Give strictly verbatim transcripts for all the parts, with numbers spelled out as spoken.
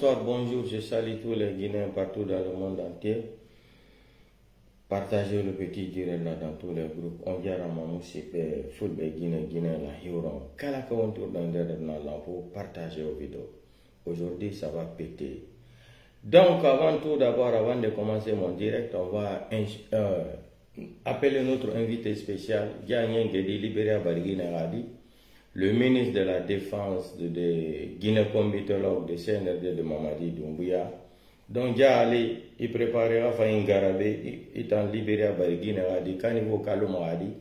Bonsoir, bonjour, je salue tous les Guinéens partout dans le monde entier. Partagez le petit direct là dans tous les groupes. On jarama musidɓe fulɓe Guinée, Guinée la hiwron. Kala ka wontirɗo e nder aduna lan fof, partagez o vidéo. Aujourd'hui, ça va péter. Donc, avant tout d'abord, avant de commencer mon direct, on va ins- euh, appeler notre invité spécial, Diagné Ngedi Libéria Barguine Radi, le ministre de la Défense de, de Guinée Combitologue de C N R D de Mamadi Doumbouya. Donc, Diali, il préparera Fayin Garabé, il est en Libéria Barguine Radi, Caniveau Kaluma Radi.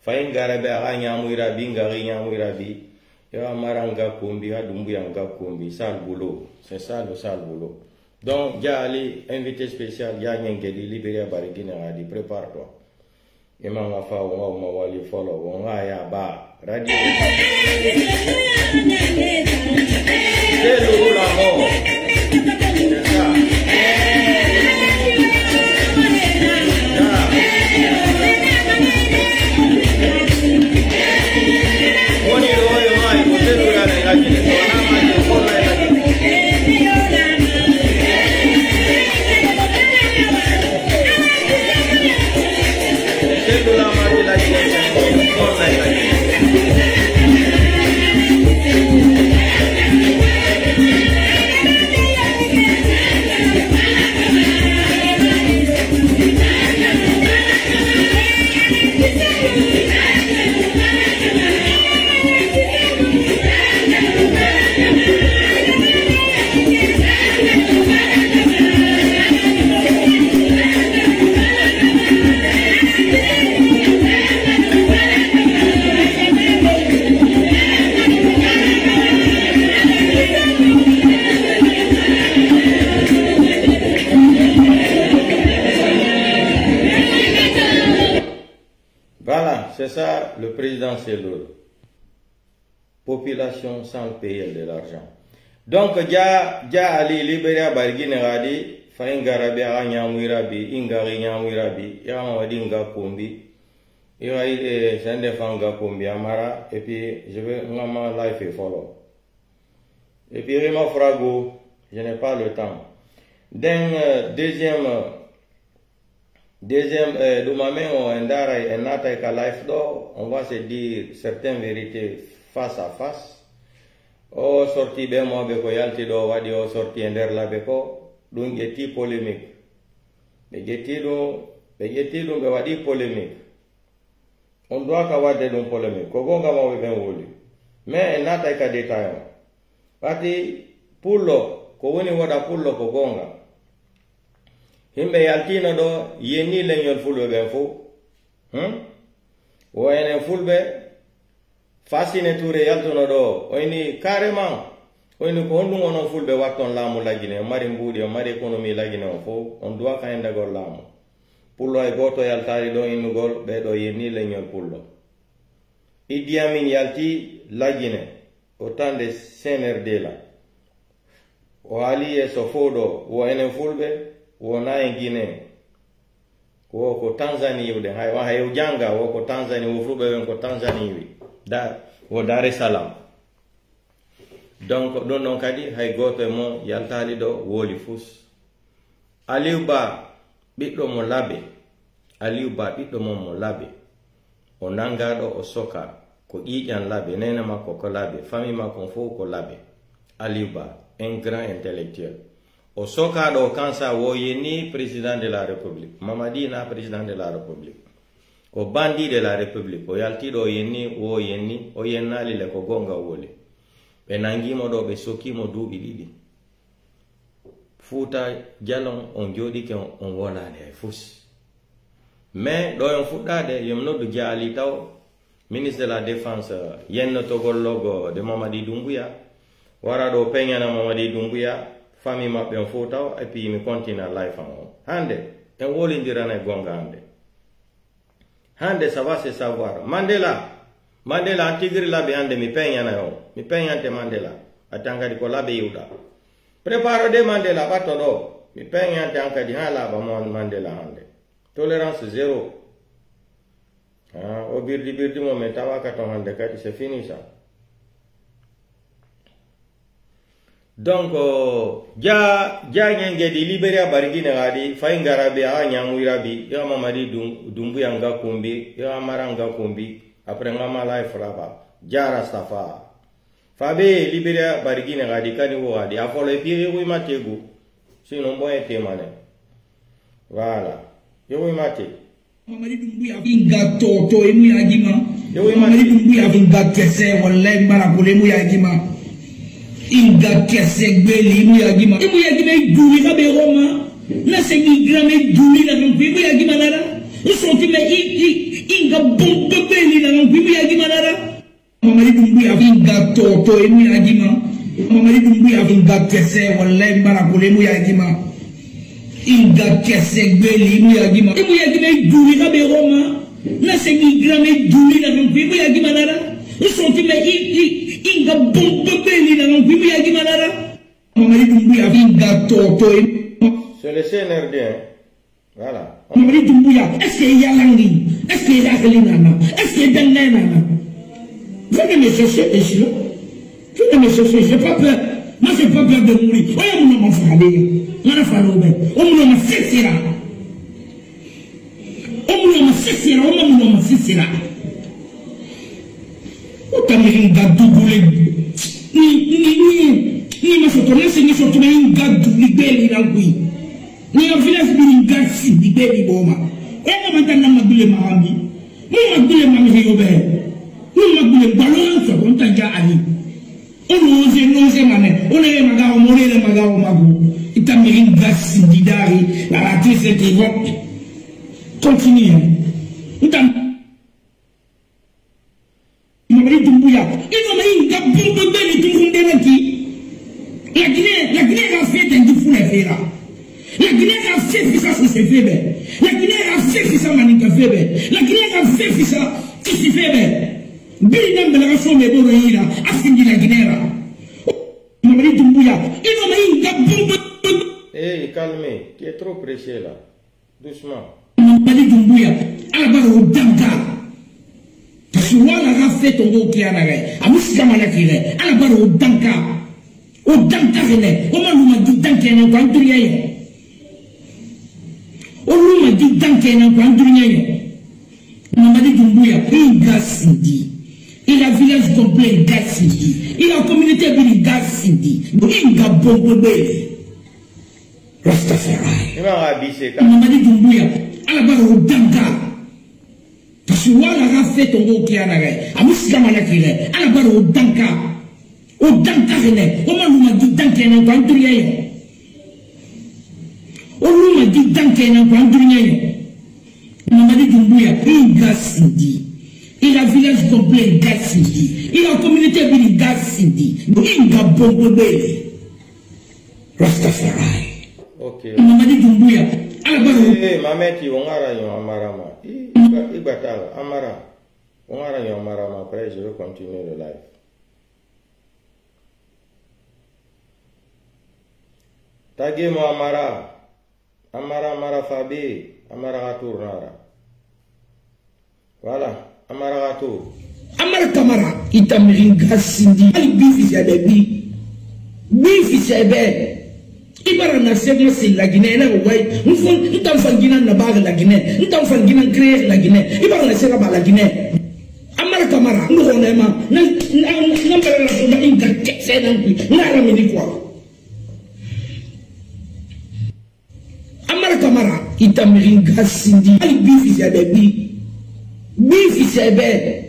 Fayin Garabé, a ñamouira bi, ngari ñamouira bi. Yo a mara nga kumbi, ha Doumbouya nga kumbi, sale boulot. C'est ça le sale boulot. Donc, Diali, invité spécial, Diagné Ngedi Libéria Barguine Radi, prépare-toi. Imam Afa, on va, on va aller follow, on va y a bas. Radio. C'est le roule à mort. Voilà, c'est ça le président Cellou. Population sans payer de l'argent. Donc, ja, ja ali Liberia bari Guinée gadi, fa ingara bi a ñamuyra bi, ingari ñamuyra bi, ya on wadi nga kumbi. Ira ide sende fa nga kumbi amara, et puis je vais ngama life follow. Et puis Rima Frago, je n'ai pas le temps. Then, euh, deuxième, euh, Deuxième, eh, ɗum amen o en ndaray, en naatay ka live ɗo, on va se dire certaines vérités face à face. O sorti ɓe mawɓe ko yalti ɗo, waɗi o sorti e nder laɓe ko, ɗum ƴetti polémique. Ɓe ƴetti ɗum, ɓe ƴetti ɗum, ɓe waɗi polémique. On doit ka waɗde ɗum polémique. Ko goonga mawɓe ɓen woli. Mais en naatay ka détail on. Ati pullo, ko woni woɗa pullo ko goonga. Himɓe yaltiino ɗo, yenni leñol fulɓe ɓen fof. Hmm? Wo enen fulɓe, Fasine Touré yaltuno ɗo, o inni carrément, o inni ko honɗum onon fulɓe watton laamu Lagine, on mari mbuuɗi, on mari économie Lagine on fof, on duwa ka enndagol laamu. Pullo hay gooto yaltaali ɗo innugol, ɓee ɗo yenni leñol pullo. Idi Amin yalti Lagine, au temps de C N R D la. O haali yeeso fow ɗo, wo enen fulɓe, wo na en Guinée. Wo ko Tanzanie iwɗen, hay, hay o jannga, wo ko Tanzanie, wo fulɓe ɓen ko Tanzanie iwi. Da, wo Dar es Salaam. Donc, ɗum ɗon kadi, hay gooto e mon yaltaali ɗo, wooli fus. Aliou Ba, ɓiɗɗo mo Labe. Aliou Ba, ɓiɗɗo mon mo Labe. O nanngaaɗo, o soka. Ko ƴiiƴan Labe, neene makko ko Labe, famille makko on fof ko Labe. Aliou Ba, un grand intellectuel. O sokaaɗo o kansa wo yenni président de la République. Mamadi na président de la République. Ko bandit de la République. O yaltiiɗo o yenni, wo yenni, o yennaali le ko goonga woli. Ɓe nanngii mo ɗo, ɓe sokii mo duuɓi ɗiɗi. Fuuta Jalon, on jooɗike, on, on wolaani hay fus. Mais ɗo en fuɗɗaade, yo mi noddu Jaali taw, ministre de la Défense, yennotogol logo de Mamadi Doumbouya, wara ɗo peñana Mamadi Doumbouya, famille maɓɓe on fof taw, et puis mi continue live am on. Hannde, en wolindirana e goonga hannde. Hannde, ça va se savoir. Mandela, Mandela, an tigiri laɓe hannde, mi peñana on. Mi peñante Mandela. A tan kadi ko laɓe iwɗa. Prépare de Mandela, ɓatto ɗo. Mi peñante an kadi, haa laaɓa mo Mandela hannde. Tolérance zéro. Ah, o birdi birdi mo, mais tawaka ton hannde kadi, c'est fini ça. Donc, ja, ja ɲenge di Liberia barigine ga di, fay ngara bi, a ɲamu ira bi, ira Mamadi Dum-, Dumbuya nga kumbi, ira Mara nga kumbi, après nga mala e fraba, ja Rastafa. Fa be Liberia barigine ga di kani wo ga di, a folo e pire wi mategu, sinon bon e temane. Voilà. Yo wi mate. Mamadi Dumbuya inga toto emu yagima. Yo wi mate. Mamadi Dumbuya inga kese, wallahi, mbara kule emu yagima. Inga kese gbeli emu yagima. Emu yagima i duli ka be Roma. Na se ni grame duli na kan emu yagima nara. Usoti me i, i, inga bombe gbeli na kan emu yagima nara. Mamadi Dumbuya inga toto emu yagima. Mamadi Dumbuya inga kese, wallahi, mbara kule emu yagima. Inga kese gbeli emu yagima. Emu yagima i duli ka be Roma. Na se ni grame duli na kan emu yagima nara. Usoti me i, i, inga bombe gbeli na kan emu yagima nara. Mamadi Dumbuya inga toto emu. C'est le C N R D, hein. Voilà. Mamadi Dumbuya, est-ce que yalangi? Est-ce que yakalina na? Est-ce que dangana na? Venez me chercher ici, là. Venez me chercher, j'ai pas peur. Moi, j'ai pas peur de mourir. Oya muno ma fale. Mana falo be. O muno ma sesira. O muno ma sesira, o ma muno ma sesira. O tamiri nga dugule. Ni, ni, ni, ni ma soto, na se ni soto na inga duli gbeli na gui. Ni a village bi ni nga si di gbeli boma. E na manta na magule ma ami. Mo magule ma mi yo be. Mo magule balo so on ta ja ani. Ono oze, no oze mane. Ono e maga o, mo le maga o magu. Ita mi inga si di dari. La ratrice qui va. Continue. Ntam. Mamadi Dumbuya, ino ma inga bombe gbeli tumhunde na ki. La Guinée, la Guinée a fait des fous les fera. La Guinée a fait fisa sous ses fébes. La Guinée a fait fisa maninka fébes. La Guinée a fait fisa kisi fébes. Biri nambela ka some boro ira, afindi la Guinée ra. Mamadi Dumbuya, ino ma inga bombe. Hey, calme, tu es trop pressé là. Doucement. Mamadi Dumbuya, ala bara o danka. Parce que wala ga feto ngo kiana re. Amusi kama na kire. Ala bara o danka. O danka hene. O ma luma di danke na kwa nduriya yo. O luma di danke na kwa nduriya yo. Mamadi Dumbuya, inga sindi. Il a village complet inga sindi. Il a communauté bini inga sindi. Inga bombo bele. Rastafari. Ima nga bise ka. Mamadi Dumbuya, ala bara o danka. Parce que wala ga feto ngo kiana re. Amusi kama na kire. Ala bara o danka. O danka hene. O ma luma di danke na kwa nduriya yo. O luma di danke na kwa nduriya yo. Mamadi Dumbuya, inga sindi. Il a village complet inga sindi. Il a communauté bini inga sindi. Inga bombo bele. Rastafari. Ok. Mamadi Dumbuya, ala bara o. Eh, Mameti, on ara yo amara ma. I, i ba-, i batala, amara. On ara yo amara ma, après, je vais continuer le live. Tagge mo amara. Amara, amara fabe, amara ga tournara. Voilà, amara ga tour. Amara Kamara, ita miringa sindi. Ali bifi sebe bi. Bifi sebe. Ibara na sema si la Guinée na wai. Mfon, ntam fangina na ba la Guinée. Ntam fangina créer la Guinée. Ibara na sema ba la Guinée. Amara Kamara, no hone ma. Na, na, na mbara na soma inga kese na nkui. Na ramini kwa. Amara Kamara, ita miringa sindi. Ali bifi sebe bi. Bifi sebe.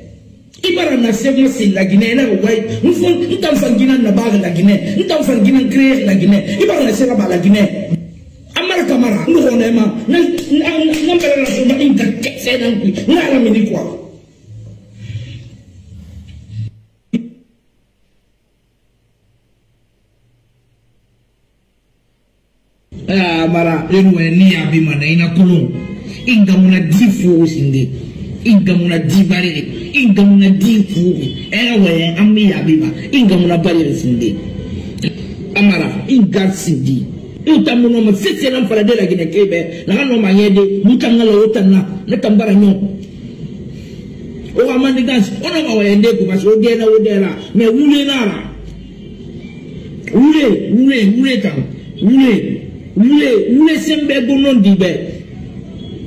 Ibara na sema si la Guinée na wai. Mfon, ntam fangina na ba la Guinée. Ntam fangina créer la Guinée. Ibara na sema ba la Guinée. Amara Kamara, no hone ma. Na, na, na mbara na soma inga kese na nkui. Na ramini kwa. Ah, mara, enu we ni abi mana ina kulun. Inga muna di fu sindi. Inga muna di bariri. Inga muna di fu. Ena we ami abi ma. Inga muna bariri sindi. Amara, inga sindi. Uta muno ma sese nan fala de la Guinée kebe. Na no ma yede. Muta ngala uta na. Na tambara nyo. O amandi gas. Ono ma wa yende ku mas o de na o de la. Me wule na la. Wule, wule, wule kan. Wule, wule, wule sembe go non dibe.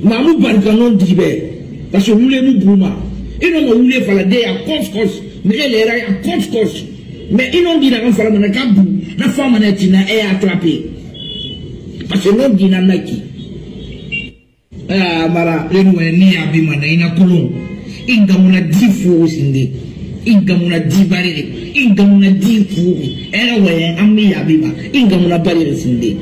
Ma mu barka non dibe. Parce que wule mu buma. Ino mo wule fala de ya kos kos. Mi ele ra ya kos kos. Mais ino dina kan fala mana kabu. Na fama na tina e attraper. Parce que non dina naki. Ah, mara, enu e ni abi mana ina kulun. Inga muna di fu sinde. Inga muna di barere. Inga muna di fu. Era we ami abi ma. Inga muna barere sinde.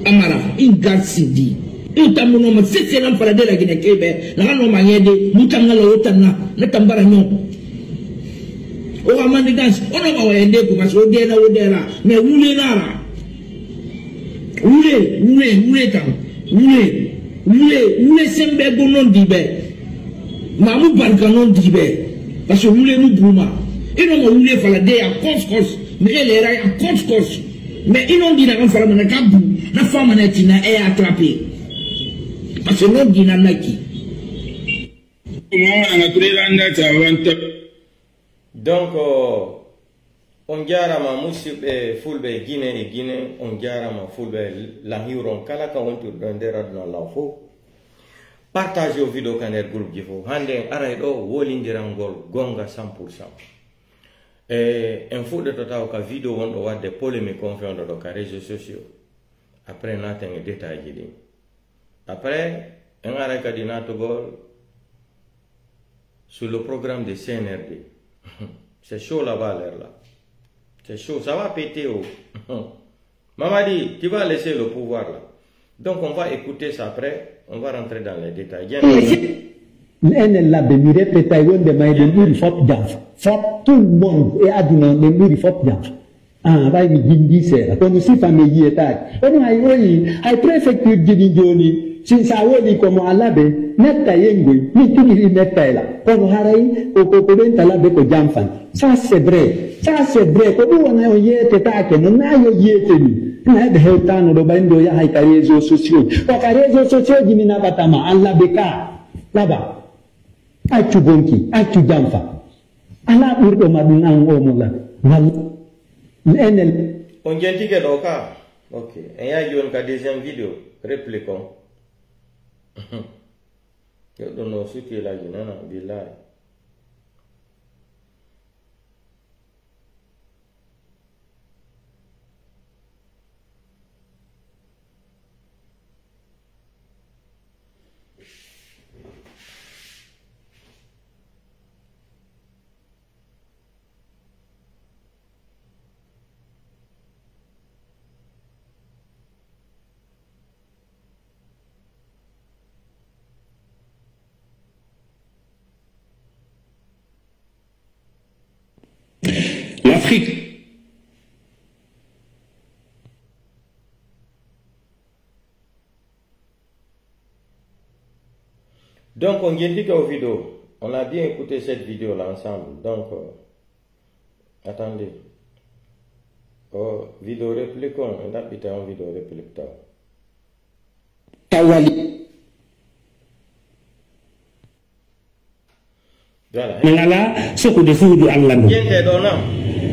Amara, inga sindi. Uta muno ma sese nan fala de la gine kebe. La no ma yede. Muta ngala uta na. Na tambara nyo. O amande dans. Ono ma wa yende ku mas o de na o de la. Me wule nara. Wule, wule, wule kan. Wule, wule, wule sembe go non dibe. Ma mu barka non dibe. Parce que wule mu buma. Ino mo wule fala de ya kos kos. Mi ele ra ya kos kos. Mais ino dina kan fala mana kabu. Na fama na tina e attraper. Parce que non dina naki. Donc, euh, on jaarama musidɓe fulɓe Gine e Gine, on jaarama fulɓe lan hiwron kala ka wontirɗon nder aduna law fof. Partage o vidéo ka nder groupe ji fof. Hannde en aray ɗo wolindirangol gonga cent pour cent. E en fuɗɗoto taw ka vidéo wonɗo wadde polémique on fewndo ɗo ka réseaux sociaux. Après naten e détail ji ɗin. Après, en aray kadi naatugol sur le programme de C N R D. C'est chaud là-bas, l'air là. C'est chaud, ça va péter, oh. Mamadi, tu vas laisser le pouvoir là. Donc on va écouter ça après, on va rentrer dans les détails. Bien. Enen labbe mi répétay wonde ma eɗen ɓuri fop janfa. Fop, tout le monde e aduna on ɓen ɓuri fop janfa. Ah, ɓay mi jimbi seeɗa, kono sifa mi yiyetaake. Kono hay oyi, hay préfecture ji ɗin jooni, si sa woni ko mo a labe, metta yengoy, min tigi ɗi metta e la. Kono haray ko, ko, ko ɓen ta labe ko janfan. Ça, c'est vrai. Ça, c'est vrai. Ko ɗum wona on yeetetaake, no na yo yeete ni. Na heɓe hewtano ɗo ɓay ndo yahay ka réseaux sociaux. Ko ka réseaux sociaux ji mi naɓata ma, an labe ka. Laba. Accu bonki, accu janfa. Alaa ɓurɗo ma ɗum an o mo labe. Walla. Enen. On jentike ɗo ka. Ok. En yahi jooni ka deuxième vidéo. Réplique on. Yo ɗum no sutilaji nana, billahi. L'Afrique. Donc, on jentike o vidéo. On a bien écouté cette vidéo-là ensemble. Donc, euh, attendez. O vidéo réplique on, on ɗaɓɓita on vidéo réplique taw. Tawali. Voilà. Min alaa sokude suudu Alla ndun. Jente ɗo na.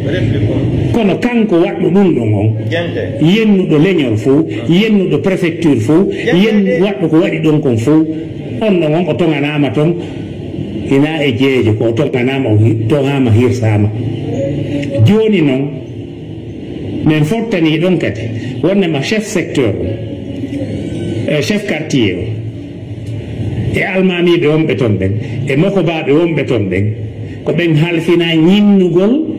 Réplique on. Kono kanko waɗɗo ɗun ɗon on, Jente. Yennuɗo leñol fow, yennuɗo préfecture fow, Jente. Yennu waɗɗo ko waɗi ɗon kon fow, on ɗon on o toŋanaama ton, hinaa e jeejo, ko o toŋanaama, o hi-, toŋaama, hirsaama. Jooni non, min fottanii ɗon kadi, wonnde ma chef secteur on, e chef quartier on, e almaamiiɓe wonɓe ton ɓen, e mokobaaɓe wonɓe ton ɓen, ko ɓen halfinaa ñinnugol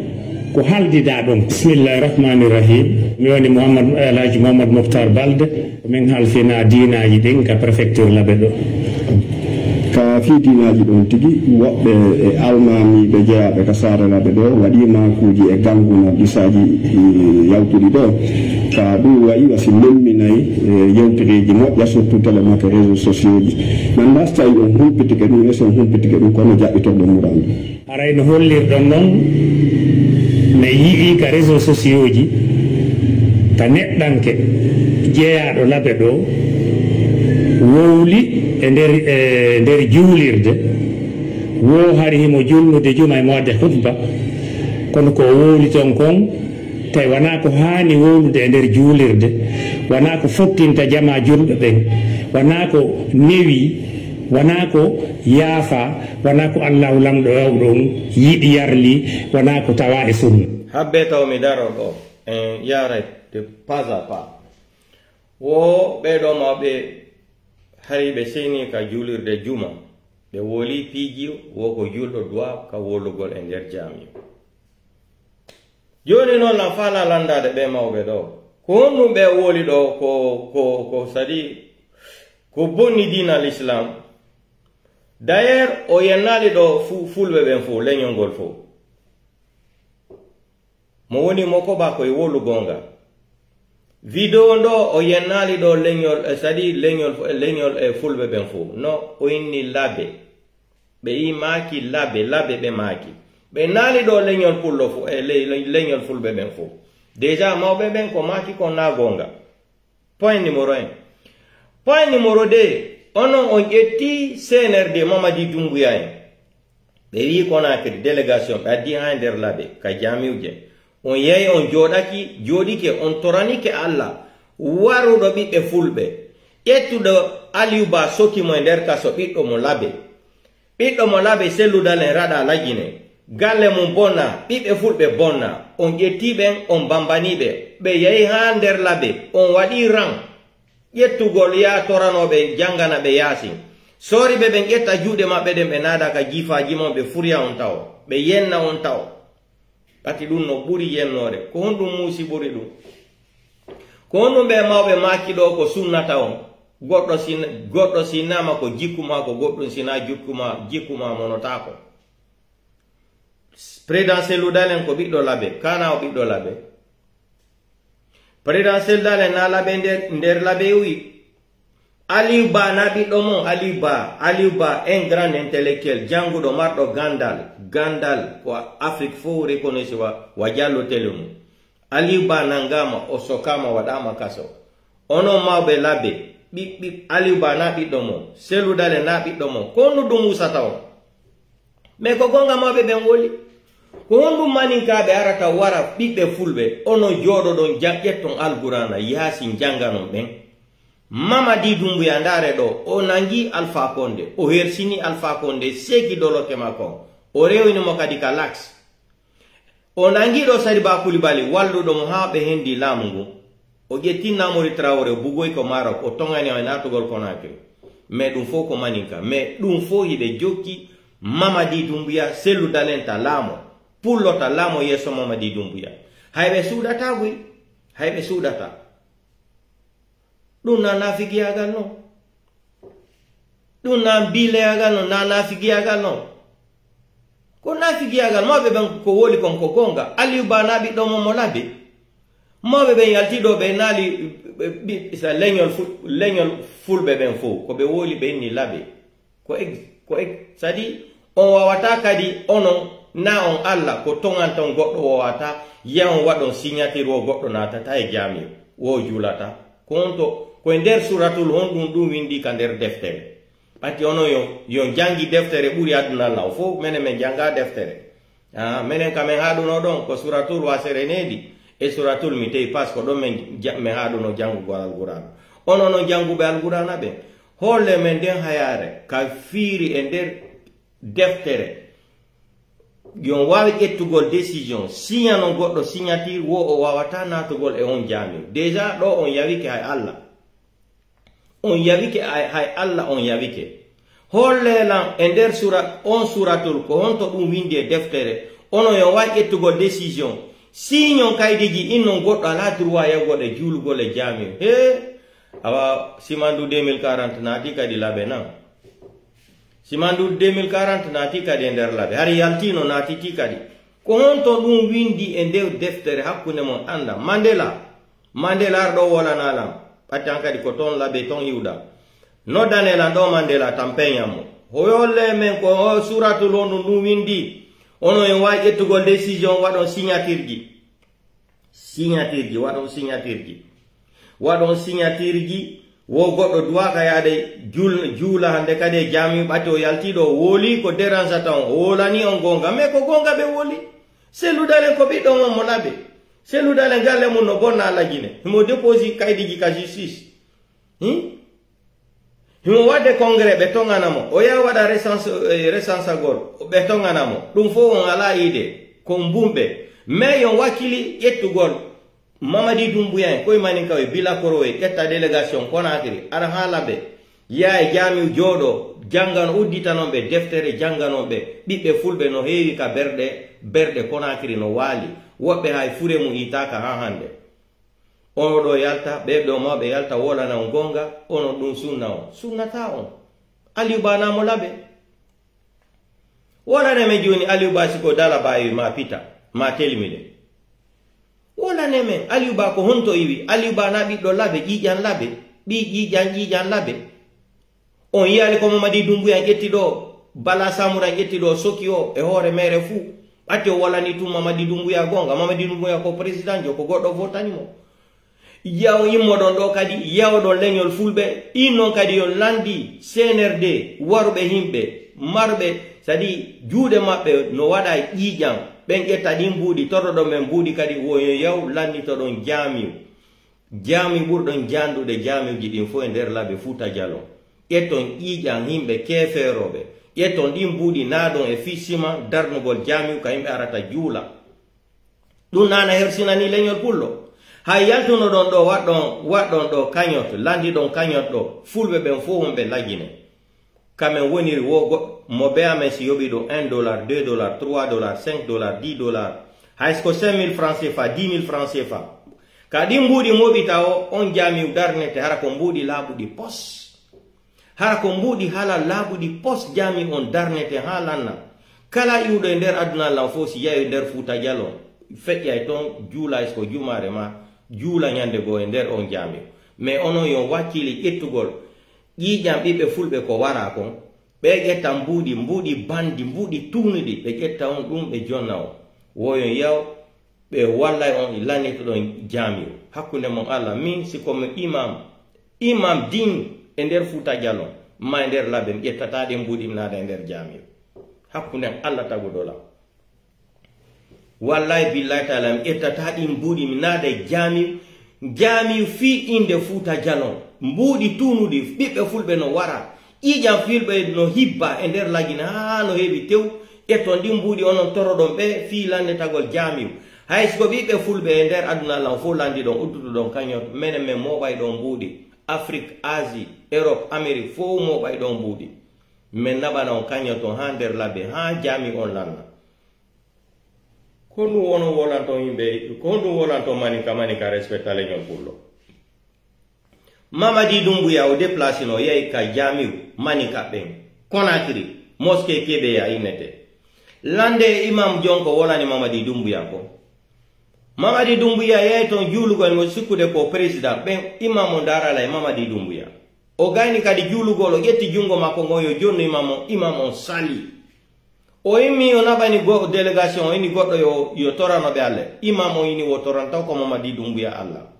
ko haldidaa ɗon. Bismillahi rahmani rahim. Mi woni Muhammad, Alhaji Muhammad Mokhtar Balde. Ko min halfinaa diinaaji ɗin ka prefecture Labe ɗo. Ka fii diinaaji ɗon tigi, woɓɓe e almaamiiɓe jeyaaɓe ka saare Labe ɗo waɗii maakuuji e ganngunal ɗisaaji, e, yawtuɗi ɗo. Ka ɗum wayi wa si memminay, e, yewtereeji moƴƴa, surtout télé makko réseaux sociaux ji. Mi anndaa si tawi on humpitike ɗum, e si on humpitike ɗum, kono jaɓɓitorɗon murandu. Haray no hollirɗon non, mi yi'ii ka réseaux sociaux ji, ka neɗɗanke jeyaaɗo Labe ɗo, wowli e nder, e nder juulirde, wo hari himo julnude juma e mo waɗde khutba, kono ko o wowli ton kon, Tawi wanaa ko haani wowlude e nder juulirde, wanaa ko fottinta jamaa julɓe ɓen, wanaa ko newi, wanaa ko yaafa, wanaa ko Allaahu Lamɗo Heewɗo On yiɗi yarli, wanaa ko tawaa e sunna. Habbee taw mi daro ɗoo, en yaaray de pas à pas. Wo ɓee ɗoo mawɓe hari ɓe seni ka juulirde juma, ɓe woli piiji wo ko juulɗo duwa ka wolugol e nder jaami. Jooni non lan faalaa landaade ɓee mawɓe ɗoo. Ko honɗum ɓe woli ɗoo ko, ko, ko sadi ko bonni diina l'islam. D'ailleurs, o yennaali ɗoo fu-, fulɓe ɓen fow, leñol ngol fow. Mo woni mo ko ba ko e wolu goonga. Video ɗoo o yennaali ɗoo leñol, eh, sadi leñol, leñol, eh, fulɓe ɓen fow. No o inni labe. Ɓe yi maaki labe, labe ɓe maaki. Ɓe naali ɗoo leñol pullo fo-, eh, le-, le-, leñol fulɓe ɓen fow. Déjà mawɓe ɓen ko maaki kon na goonga. Point numéro un. Point numéro deux, onon on ƴetti C N R D Mamadi Doumbouya en. Ɓe wi'i Conakry délégation ɓe addi haa e nder labe ka jaamiuje. On yehi on jooɗaki, jooɗike, on toranike Alla, waruɗo ɓiɓɓe fulɓe. Ƴettuɗo Aliou Ba soki mo e nder kaso ɓiɗɗo mo labe. Ɓiɗɗo mo labe selluɗo Alla en raɗa lajine. Galle mum bonna, ɓiɓɓe fulɓe bonna. On ƴetti ɓen, on bambani ɓe. Ɓe yehi haa nder labe, on waɗi ran. Ƴettugol yaa toranoo ɓe, janngana ɓe Yaasin. Sooriiɓe ɓen ƴetta juuɗe maɓɓe ɗen, ɓe naada ka jiifaaji mon, ɓe furya on tawo, ɓe yenna on tawo. Ɓati ɗum no ɓuri yennoore. Ko honɗum muusi ɓuri ɗum? Ko honɗum ɓee mawɓe maaki ɗoo ko sunnata on? Goɗɗo sin-, goɗɗo sinnaama ko jikku maa, ko goɗɗum sinaa jikku maa, jikku maa monotaako. Président Cellou Dalein ko ɓiɗɗo labe, kana o ɓiɗɗo labe. Président Cellou Dalein na labe nder, nder labe wi. Aliou Ba na ɓiɗɗo mon, Aliou Ba, Aliou Ba, un grand intellectuel, jannguɗo, marɗo gandal, gandal ko Afrique fow reconnaît wa, wa Diallo tele mum. Aliou Ba nangaama, o sokaama, waɗaama kaso. Onon mawɓe labe, ɓiɓɓe, Aliou Ba na ɓiɗɗo mon, Cellou Dalein na ɓiɗɗo mon, ko honɗum ɗum usata on? Mais ko goonga mawɓe ɓen woli. Ko honɗum maninkaaɓe arata wara ɓiɓɓe fulɓe, onon jooɗoɗon jan-, ƴetton Alqur'aana, Yaasin jannganon ɓen? Mamadi Doumbouya ndaare ɗoo, o nangi Alpha Condé, o hersini Alpha Condé, seeki doloke makko, o rewini mo kadi ka lax. O nangi ɗoo Sariba Coulibaly, walluɗo mo haa ɓe hendi laamu ngun. O ƴetti Namori Traoré, o bugoyi ko Maroc, o toŋani o e naatugol Conakry. Mais ɗum fow ko maninka. Mais ɗum fow hiɓe jokki Mamadi Doumbouya, Cellou Dalein ta laamo. Pullo ta laamo yeeso Mamadi Doumbouya. Hay ɓe suuɗataa buy. Hay ɓe suuɗataa. Ɗum na naafigiyaagal non. Ɗum na mbiileyaagal non, na naafigiyaagal non. Ko naafigiyaagal, mawɓe ɓen ko woli kon ko goonga. Aliou Ba na ɓiɗɗo mon mo labi. Mawɓe ɓen yalti ɗoo, ɓe naali, ɓe, ɓe, sa leñol fu-, leñol fulɓe ɓen fow, ko ɓe woli ɓe inni labe. Ko ex-, ko ex-, c'est-à-dire, on waawataa kadi, onon, na on Alla, ko toŋanton goɗɗo waawataa, yahon waɗon signature wo goɗɗo naatataa e jaami, wo juulataa. Ko on to, ko e nder suuratul honɗum ɗum winndi ka nder deftere? Ɓati onon yo, yo janngi deftere ɓuri aduna Alla o fof, menen men janngaa deftere. Ah, menen ka men haaɗunoo ɗon, ko suuratul Wasere neendi, e suuratul mi tawi, parce que ɗon men ja-, men haaɗunoo janngugol Alqur'aana. Onon non jannguɓe Alqur'aana ɓen, holle men nden hayaare ka fiiri e nder deftere. Yo on waawi ƴettugol décision, signanon goɗɗo signature wo o waawataa naatugol e on jaami. Déjà ɗoo on yawike hay Alla. On yawike hay, hay Alla on yawike. Hollee lan e nder suura, on suuratul, ko honto ɗum winndi e deftere? Onon yo waawi ƴettugol décision. Signon kaydiiji, innon goɗɗo alaa droit yahugol e juulugol e jaami. Hee! Awa, Simandu deux mille quarante naati kadi labe nan. Simandu deux mille quarante naati kadi e nder labe. Hari yaltiino naatitii kadi. Ko honto ɗum winndi e nder deftere hakkunde mon annda? Mandela. Mandela ar ɗoo wolanaa lan. Ɓatti an kadi ko ton labe ton iwɗa. Noddanee lan ɗoo Mandela tan peñan mo. Hoyolle men ko o suuratul on ɗum ɗum winndi. Onon en waawi ƴettugol décision waɗon signature ji. Signature ji, waɗon signature ji. Waɗon signature ji, wo goɗɗo duwaaka yaade juul-, juula hannde kadi e jaami ɓati o yaltii ɗoo, o woolii ko dérange tan, o woolanii on goonga, mais ko goonga ɓe wooli. Selluɗalen ko ɓiɗɗo mon mo labe. Cellou Dalein galle mun no bonna Alla Gine. Himo déposi kaydiiji ka justice. Hmm? Himo waɗde congrès, ɓe toŋana mo. O yaha waɗa recense, eh, recensagol, ɓe toŋana mo. Ɗum fof on alaa idée. Ko mbumɓe. Mais yon wakkili ƴettugol Mamadi Doumbouya en, koye Maninka o e Bilakoro e ƴetta délégation Conakry, ara haa Labe. Yaha e jaamiu jooɗo, janngano, udditanon ɓe deftere, jannganon ɓe. Ɓiɓɓe fulɓe no heewi ka berɗe, berɗe Conakry no waali. Woɓɓe hay fure mum ittaaka haa hannde. Ono ɗo yalta, ɓee ɗo mawɓe yalta wolana on goonga, onon ɗum sunna on. Sunnata on. Aliou Ba na mo Labe. Wolane men jooni Aliou Ba si ko dala baawi ma pita, ma telmine. Wolane men, Aliou Ba ko honto iwi? Aliou Ba na ɓiɗɗo Labe, ƴiiƴan Labe, ɓii ƴiiƴan, ƴiiƴan Labe. On yiyaali ko Mamadi Doumbouya ƴetti ɗo, Bala Samoura ƴetti ɗo, soki o e hoore meere fuu. Ɓatti o wolani tun Mamadi Doumbouya goonga. Mamadi Doumbouya ko président jo, ko goɗɗo votani mo. Yaw immoɗon ɗo kadi, yawɗon leñol fulɓe, ɗin non kadi yo lanndi C N R D, waruɓe himɓe, marɓe, c'est-à-dire juuɗe maɓɓe no waɗa ƴiiƴam, ɓen ƴetta ɗin mbuuɗi, torroɗon ɓen mbuuɗi kadi, wo yo yaw lannditoɗon jaamiu. Jaamiu ɓurɗon jaandude jaamiuji ɗin fof e nder Labe Fuuta Jalon. Ƴetton ƴiiƴam himɓe keefeerooɓe, ƴetton ɗin mbuuɗi naaɗon e fii sima darnugol jaamiu ka himɓe arata juula. Ɗum naana hersinani leñol pullo. Hay yaltunoɗon ɗo, waɗɗon, waɗɗon ɗo kañot, landiɗon kañot ɗo, fulɓe ɓen fof wonɓe Lagine. Kamen woniri wo go-, mo be amen si yoɓi ɗo un dollar, deux dollars, trois dollars, cinq dollars, dix dollars. Hay so ko cinq mille francs C F A, dix mille francs C F A. Ka ɗin mbuuɗi moɓita o, on jaamiu darnete, hara ko mbuuɗi laaɓuɗi pos. Hara ko mbuuɗi halal laaɓuɗi pos jaamiu on darnete haa lanna. Kala iwɗo e nder aduna lan fof si yahi e nder Fuuta Jalon, feƴƴay ton, juula hay so ko jumaare ma, juula ñande goo e nder on jaamiu. Mais onon yo wakkili ƴettugol ƴiiƴam ɓiɓɓe fulɓe ko wara kon. Ɓe ƴetta mbuuɗi, mbuuɗi banndi, mbuuɗi tuunuɗi, ɓe ƴetta on ɗum, ɓe jonna on. Woyon yaw, ɓe wallay on, lannitoɗon jaamiu. Hakkunde mon Alla, min si ko mi imam, imam din e nder Fuuta Jalon, ma e nder Labe, mi ƴettataa ɗin mbuuɗi mi naada e nder jaamiu. Hakkunden Alla taguɗo lan. Wallahi billahi taala mi ƴettataa ɗin mbuuɗi mi naada e jaamiu, jaamiu fii innde Fuuta Jalon. Mbuuɗi tuunuɗi, ɓiɓɓe fulɓe no wara. Ƴiiƴam fulɓe no hibba e nder Lagine haa no heewi tew. Ƴetton ɗin mbuuɗi onon toroɗon ɓe fii lannditagol jaamiu. Hay si ko ɓiɓɓe fulɓe e nder aduna lan fof lanndiɗon, uddutuɗon kañot, menen men mooɓay ɗon mbuuɗi. Afrik, Asie, Europe, Amérique fof mooɓay ɗon mbuuɗi. Men naɓana on kañot on haa nder Labe, haa jaamiu on lanna. Ko honɗum onon wolanton yimɓe, ko honɗum wolanton Maninka, Maninka respecta leñol pullo? Mamadi Doumbouya o déplacé no yahi ka jaamiu Maninka ɓen, Conakry, mosquée Kébéya innete. Lande e imam jon ko wolani Mamadi Doumbouya kon. Mamadi Doumbouya yahi ton juulugol mo sikkude ko président, ɓen imam o ndaarala e Mamadi Doumbouya. O gayni kadi juulugol, o ƴetti junngo makko ngon yo jonnu imam on, imam on sali. O immi, o naɓani go-, délégation, o inni goɗɗo yo, yo torano ɓe Alla. Imam on inni o toranta ko Mamadi Doumbouya Alla.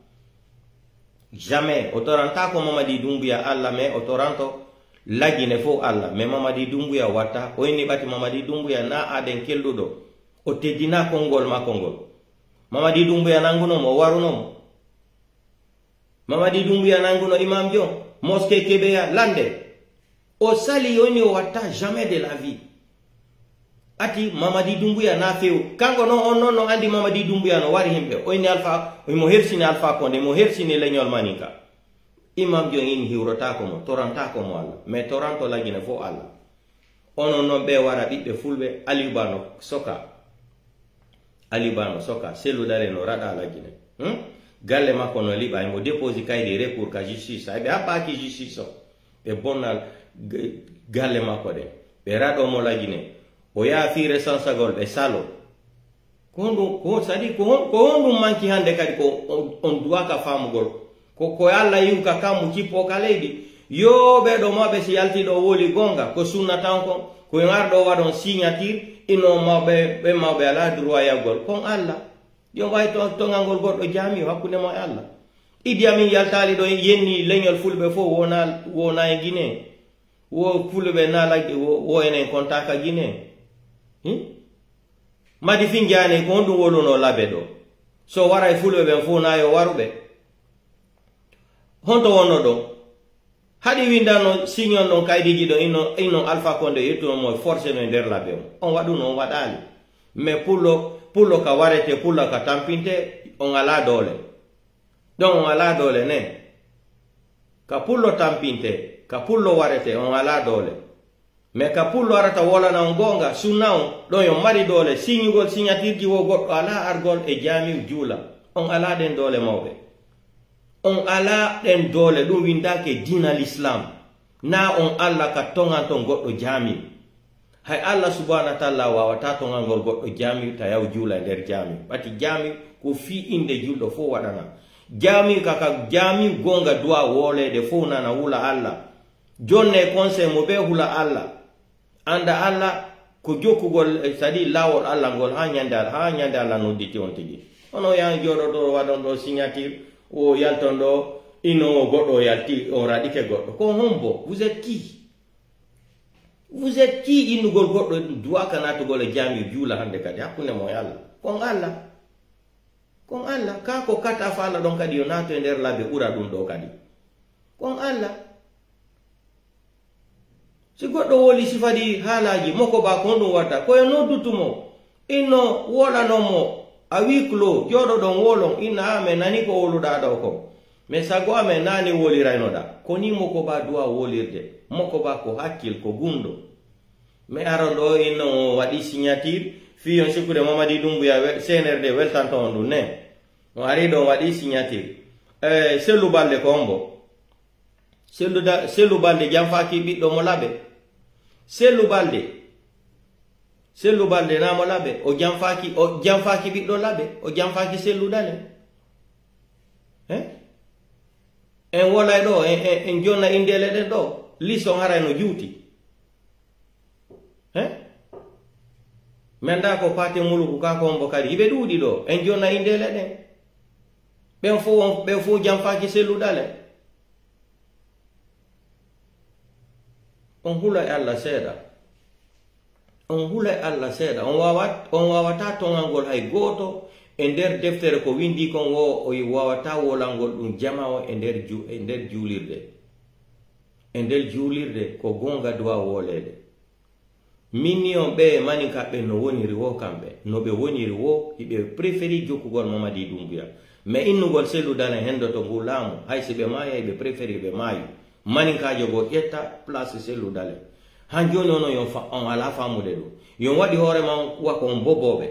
Jamais. O toranta ko Mamadi Doumbouya Alla, mais o toranto Lagine fof Alla. Mais Mamadi Doumbouya watta, o inni ɓati Mamadi Doumbouya na aaden kelɗuɗo. O teddina konngol makko ngol. Mamadi Doumbouya nannguno mo, o waruno mo. Mamadi Doumbouya nannguno imam jon, mosquée Kébéya, lande. O sali, o inni o watta jamais de la vie. Ati Mamadi Doumbouya na few. Kanko non, on non no anndi Mamadi Doumbouya no wari himɓe. O inni Alfa, mo hersini Alfa Condé, mo hersini leñol Maninka. Imam jon inni hiwrotaako mo, torantaako mo Alla. Mais toranto Lagine fof Alla. Onon non ɓe wara ɓiɓɓe fulɓe, Aliou Ba no soka. Aliou Ba no soka, Cellou Dalein no raɗa Lagine. Hmm? Galle makko no liɓa, himo déposi kaydi recours ka justice. Hay ɓe haɓɓaaki justice o. Ɓe bonna g-, galle makko ɗen. Ɓe raɗo mo Lagine. O yaha fii resansagol, ɓe salo. Ko honɗum, ko, c'est-à-dire, ko hon-, ko honɗum manki hannde kadi ko on, on duwaka faamugol? Ko, ko Alla yi'u ka kammu, cippoo ka leydi. Yo ɓee ɗoo mawɓe si yaltii ɗoo wowli goonga, ko sunna tan kon, ko en ar ɗoo waɗon signature, inno mawɓe, ɓen mawɓe alaa droit yaggol. Kon Alla. Yo ɓay to-, toŋangol goɗɗo jaamiu hakkunde mo e Alla. Idi Amin yaltaali ɗoo, yenni leñol fulɓe fof wona, wona e Guinée. Wo fulɓe na Lagine, wo, wo enen kontaaka Guinée. Hmm? Madi Finjaane, ko honɗum woluno Labe ɗoo? So waray fulɓe ɓen fow na yo waru ɓe. Honto wonno ɗon? Haɗi windano signon ɗon kaydiiji ɗon inno, inno Alpha Condé yettuno mo forcé no e nder labbe on. On waɗuno, on waɗaali. Mais pullo, pullo ka warete, pullo ka tampinte, on alaa doole. Ɗon on alaa doole ne. Ka pullo tampinte, ka pullo warete, on alaa doole. Mais ka pullo arata wolana on goonga, sunna on, ɗon yo mari doole, signugol signatirji wo goɗɗo alaa argol e jaamiw juula. On alaa ɗen doole mawɓe. On alaa ɗen doole, ɗum windaake diina l'islam. Na on Alla ka tonganton goɗɗo jaamiw. Hay Alla subhanahu wa ta'ala waawataa tongangol goɗɗo jaamiw ta yaw juula e nder jaamiw. Ɓati jaamiw ko fii innde julɗo fow waɗana. Jaamiw ka, ka jaamiw goonga duwa wooleede fow nana hula Alla. Jonne conseil mo ɓe hula Alla. Annda Alla ko jokkugol, eh, c'est-à-dire laawol Alla ngol haa ñande Alla, haa ñande Alla nodditi on tigi. Hono yan jooɗoɗo waɗon ɗo signature, o yalton ɗo, ino goɗɗo o yalti, o raɗike goɗɗo. Ko hombo? Vous êtes qui? Vous êtes qui innugol goɗɗo duwa ka naatugol e jaamiw juula hande kadi hakkunde mo e Alla? Kon Alla. Kon Alla. Kaa ko kata faala ɗon kadi yo naatu e nder labbe ɓura ɗum ɗo kadi. Kon Alla. Si goɗɗo woli sifadi haalaaji, moko ba ko honɗum watta? Ko yo noddutu mo. Inno woolano mo à huis clos, jooɗoɗon woolon, inna, "Ah, men nani ko woluɗaa ɗoo kon. Men sago amen naani woliraynoɗaa." Ko nii moko ba duwa wolirde. Moko ba ko hakkil, ko gundo. Mi aron ɗoo inno on waɗi signature, fii on sikkude Mamadi Dumbuya we-, C N R D weltanto on ɗum ne. On ari ɗon waɗi signature. Eh, Sellu Balde ko hombo? Sellu da-, Sellu Balde janfaaki ɓiɗɗo mo laɓe. Sellu Balde. Sellu Balde na mo laɓe. O janfaaki, o janfaaki ɓiɗɗo laɓe. O janfaaki Sellu Dale. Eh? En wolay ɗoo, en, en, en jonna indeele ɗen ɗoo. Listo haray no juuti. Eh? Men da ko Paate Muluku ka ko hombo kadi. Hiɓe ɗuuɗi ɗoo. En jonna indeele ɗen. Ɓen fow on, ɓen fow janfaaki Sellu Dale. On hulay Alla seeɗa. On hulay Alla seeɗa. On waawa-, on waawataa toŋangol hay gooto e nder deftere ko windii kon woo, o waawataa wolangol ɗum jamaa on e nder ju-, e nder juulirde. E nder juulirde ko goonga duwa wooleede. Min ni on ɓe maninkaɓe no woniri woo kamɓe. No ɓe woniri woo, hiɓe préféri jokkugol Mamadi Dumbuya. Mais innugol Sellu Dale hendoto ngu laamu, hay si ɓe maayay, ɓe préféri ɓe maayu. Maninkaajo goo ƴetta place Sellu Dale. Han jooni onon yon fa-, on alaa faamude ɗum. Yon waɗi hoore mon wa ko on bobooɓe.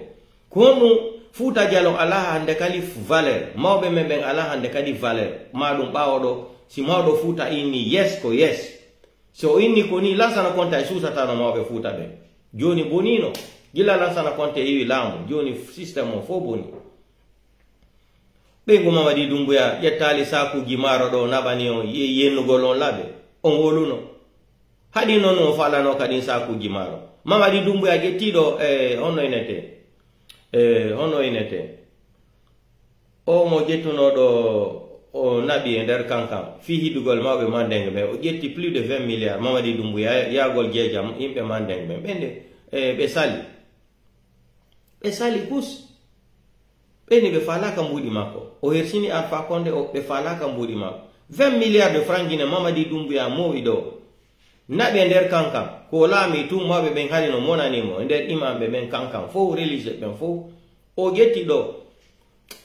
Ko honɗum Fuuta Jalon alaa hannde kadi valeur. Mawɓe men ɓen alaa hannde kadi valeur. Maa ɗum ɓaawo ɗoo, si mawɗo Fuuta inni yes ko yes. Si o inni ko nii, Lansana Konte ay suusataano mawɓe Fuuta ɓen. Jooni boniino. Gila Lansana Konte iwi laamu, jooni système on fow boni. Ɓeyngu Mamadi Dumbuya ƴettaali saakuuji maaro ɗoo naɓani on ye-, yennugol on laɓe. On woluno. Haɗi non on faalano ka ɗin saakuuji maaro. Mamadi Dumbuya ƴettii ɗoo, eh, honno inete? Eh, honno inete? O mo ƴettunoo ɗoo, o naɓi e nder kankan, fii hiɗugol mawɓe Mandeng ɓen, o ƴetti plus de vingt milliards, Mamadi Dumbuya, yaagol jeejam, yimɓe Mandeng ɓen. Ɓen de, eh, ɓe sali. Ɓe sali kus. Ɓen ni ɓe faalaaka mbuuɗi makko. O hersini Alpha Condé, o, ɓe faalaaka mbuuɗi makko. Vingt milliards de francs guinéens Mamadi Dumbuya moowi ɗoo. Naɓi e nder kankan. Ko o laami tun mawɓe ɓen hari no monani mo. E nder imamɓe ɓen kankan fow, religieux ɓen fow. O ƴetti ɗoo.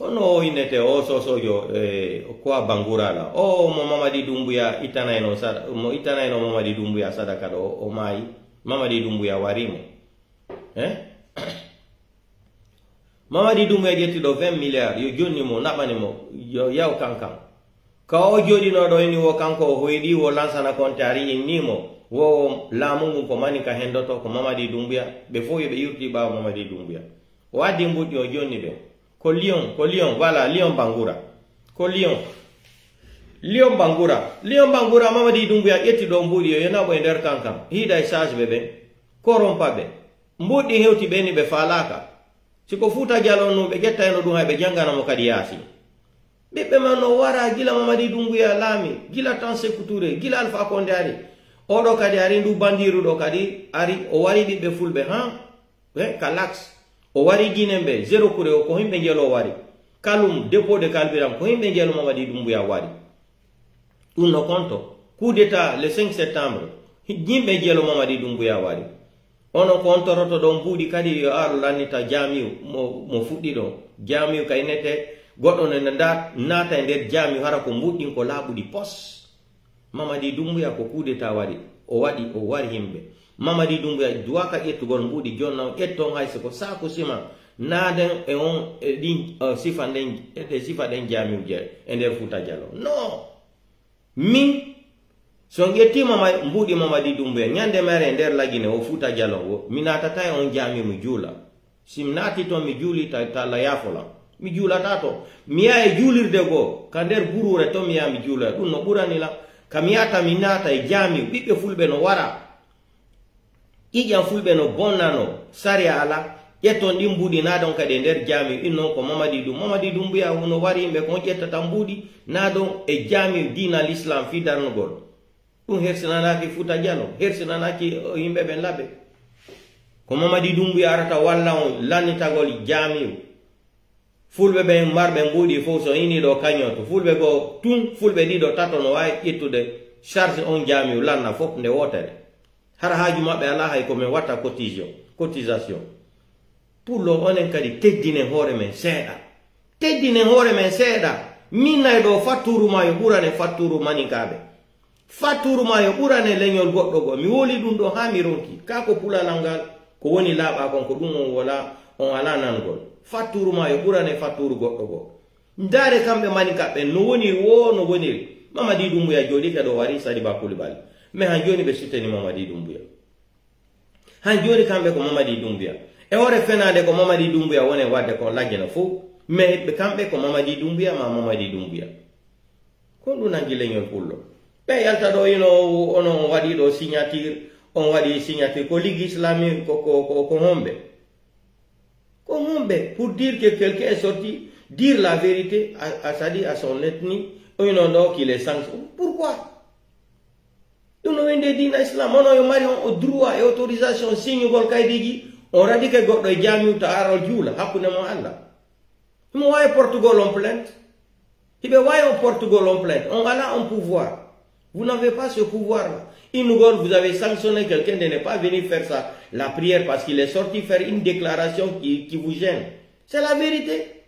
Hono o innete o sosojo, eh, Kwa Bangura la. O mo Mamadi Dumbuya ittanayno sada-, mo ittanayno Mamadi Dumbuya sadaka ɗoo, o maayi. Mamadi Dumbuya wari mo. Eh? Mamadi Dumbuya ƴetti ɗoo vingt milliards, yo jonni mo, naɓani mo, yo yaw kankan. Ka o jooɗinoo ɗoo ini wo kanko o hoyɗii wo Lansana Konte ari inni mo, wo laamu ngun ko maninka hendoto ko Mamadi Dumbuya, ɓe fow yo ɓe yurti ɓaawo Mamadi Dumbuya. O addi mbuuɗi o jonni ɓe. Ko Lion, ko Lion, voilà, Lion Bangura. Ko Lion. Lion Bangura. Lion Bangura, Mamadi Dumbuya ƴetti ɗoo mbuuɗi o, yo naɓo e nder kankan. Hiida e charge ɓe ɓen. Korompa ɓe. Mbuuɗi hewti ɓe ni ɓe faalaaka. Si ko Fuuta Jalon nun, ɓe ƴettayno ɗum hay ɓe janngana mo kadi Yaasin. Ɓiɓɓe man no wara gila Mamadi Dumbuya laami, gila tan Seku Ture, gila Alfa Konde ari. Oo ɗoo kadi ari, ndu bandiiru ɗoo kadi ari, o wari ɓiɓɓe fulɓe, han? Eh, ka Lax. O wari Ginen ɓe, zéro kure o, ko himɓe njelo wari. Kalum, dépôt de carburant, ko yimɓe jelo Mamadi Doumbouya waɗi. Ɗum no konto. Coup d'état le cinq septembre, yimɓe jelo Mamadi Doumbouya waɗi. Onon ko on toroto ɗon mbuuɗi kadi yo aro lannita jaamiyu mo, mo fuɗɗi ɗon. Jaamiyu kay nete, goɗɗo ne nda-, naata e nder jaamiyu hara ko mbuuɗi ɗin ko laaɓuɗi pos. Mamadi Doumbouya ko coup d'état waɗi. O waɗi, o wari yimɓe. Mamadi Doumbouya duwaka ƴettugol mbuuɗi jonna on, ƴetton hay si ko saaku sima. Naaden e on, e ɗin, eh, sifa nden, e ɗe sifa ɗen jaamiyu je e nder Fuuta Jalon. No! Min, so on ƴettii Mama-, mbuuɗi Mamadi Doumbouya, ñande mere e nder Lagine o Fuuta Jalon wo, mi naatata e on jaamiyu mi juula. Si mi naati ton mi juuli ta, ta Alla yaafo lan. Mi juulata ton. Mi yaha e juulirde goo, ka nder buruure ton mi yaha mi juula. Ɗum no ɓurani lan. Ka mi yahata mi naata e jaamiyu, ɓiɓɓe fulɓe no wara. Ƴiiƴan fulɓe no bonnanoo, sariya alaa. Ƴetton ɗin mbuuɗi naaɗon kadi e nder jaamiyu, ɗin non ko Mamadi Dum-, Mamadi Dumbuya no wari yimɓe ko on ƴettata mbuuɗi naaɗon e jaamiyu diina Lislaam fii darnugol. Ɗum hersinanaaki Fuuta Jalon, hersinanaaki, eh, yimɓe ɓen Labe. Ko Mamadi Dumbuya arata walla on lannitagol jaamiyu. Fulɓe ɓen marɓe mbuuɗi fow, so inii ɗoo kañoo to. Fulɓe goo tun, fulɓe ɗiɗo, tato no waawi ƴettude charge on jaamiyu lanna fow nde wootere. Hara haaju maɓɓe alaa hay ko men watta cotisation, cotisation. Pullo, onen kadi teddinen hoore men seeɗa. Teddinen hoore men seeɗa. Min nay ɗoo, fattuuru maa yo ɓurane fattuuru maninkaaɓe. Fattuuru maa yo ɓurane leñol goɗɗo goo. Mi woli ɗum ɗoo haa mi ronki. Kaa ko pulalal ngal, ko woni laaɓaa kon, ko ɗum on wala, on alaa nangol. Fattuuru maa yo ɓurane fattuuru goɗɗo goo. Ndaare kamɓe maninkaaɓe ɓen no woniri woo, no woniri. Mamadi Dumbuya jooɗike ɗoo, o arii Sadiba Kulibali. Mais han jooni ɓe suteni Mamadi Dumbuya. Han jooni kamɓe ko Mamadi Dumbuya. E hoore fenaande ko Mamadi Dumbuya woni e waɗde kon Lagine fow. Mais ɓe kamɓe ko Mamadi Dumbuya maa Mamadi Dumbuya. Kon ɗum nangi leñol pullo. Ɓe yalta ɗoo ino, ono on waɗi ɗoo signature, on waɗi signature ko Ligue Islamique ko, ko, ko, ko homɓe? Ko homɓe? Pour dire que quelqu'un est sorti dire la vérité à, à, c'est-à-dire à son ethnie, on ino ɗoo qu'il est sanctionné. Pourquoi? Ɗum no wonde diina Islam, onon yo mari on o droit e autorisation signugol kaydiiji, on radike goɗɗo e jaamiyu ta arol juula hakkunde mo Alla. Himo waawi portugol on plainte. Hiɓe waawi on portugol on plainte. On alaa on pouvoir. Vous n'avez pas ce pouvoir-là. Innugol, vous avez sanctionné quelqu'un de ne pas venir faire ça, la prière parce qu'il est sorti faire une déclaration qui, qui vous gêne. C'est la vérité.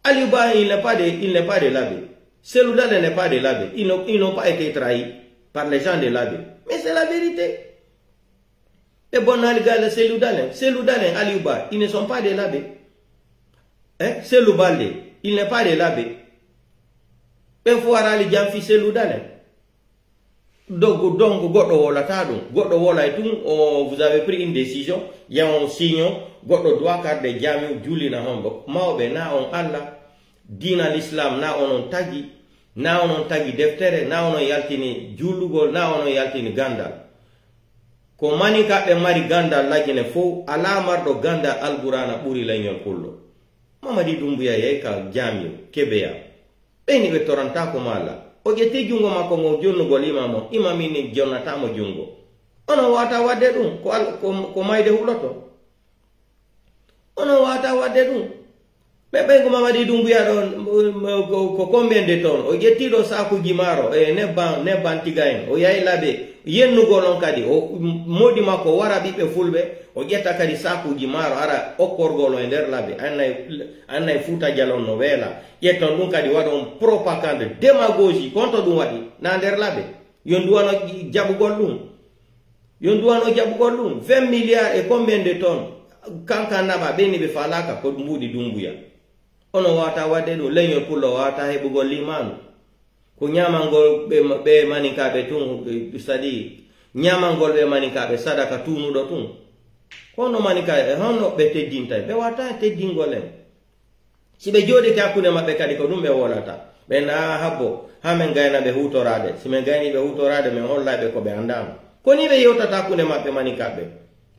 Aliou Ba, il n'est pas de, il n'est pas de Labe. Cellou Dalein n'est pas de Labe. Ils n'ont, ils n'ont pas été trahis par les gens de Labe. Mais c'est la vérité. Ɓe bonnaali galle Cellou Dalein. Cellou Dalein, Aliou Ba, ils ne sont pas de Labe. Hein? Cellou Baldé, il n'est pas de Labe. Ɓen fof araali jam fii Cellou Dalein. Donc, donc, goɗɗo wolataa ɗum. Goɗɗo wolay tun, o, vous avez pris une décision, yaha on signo, goɗɗo duwaka arde jaamiyu juulina hombo. Mawɓe, na on Alla, diina Lislaam, na onon tagi, na onon tagi deftere, na onon yaltini juulugol, na onon yaltini gandal. Ko maninkaaɓe mari gandal Lagine fow, alaa marɗo gandal Alqur'aana ɓuri leñol pullo. Mamadi Dumbuya yahi ka jaamiyu, kebeya. Ɓeyni ɓe torantaako maala. O ƴetti junngo makko ngon jonnugol imam on, imam inni jonnataa mo junngo. Onon waawataa waɗde ɗum, ko Al-, ko, ko mayde huloto. Onon waawataa waɗde ɗum. Ɓe ɓen ko Mamadi Dumbuya ɗon, ko, ko combien de tonnes? O ƴetti ɗo saakuuji maaro, e nebban, nebban tiga en. O yahi Labe, yennugol on kadi. O, moodi makko wara ɓiɓɓe fulɓe, o ƴetta kadi saakuuji maaro, ara okkorgol on e nder Labe. Annay, annay Fuuta Jalon no weela. Ƴetton ɗum kadi waɗon propagande, démagogie, konto ɗum waɗi, na nder Labe. Yo nduwano jaɓugol ɗum. Yo nduwano jaɓugol ɗum. Vingt milliards et combien de tonnes? Kankan naɓa, ɓen ni ɓe faalaaka ko mbuuɗi Dumbuya. Ono waawataa waɗde ɗum. Leñol pullo waawataa heɓugol liimaanu. Ko ñaamangol ɓe, ɓe maninkaaɓe tun, c'est-à-dire, ñaamangol ɓe maninkaaɓe sadaka tuunuɗo tun. Kono maninkaaɓe, honno ɓe teddinta? Ɓe waawataa teddingol en. Si ɓe jooɗike hakkunde maɓɓe kadi, ko ɗum ɓe wolata. Ɓe na habbo, haa men gayna ɓe huutoraade. Si men gayni ɓe huutoraade, men hollay ɓe ko ɓe anndaano. Ko nii ɓe yewtata hakkunde maɓɓe maninkaaɓe.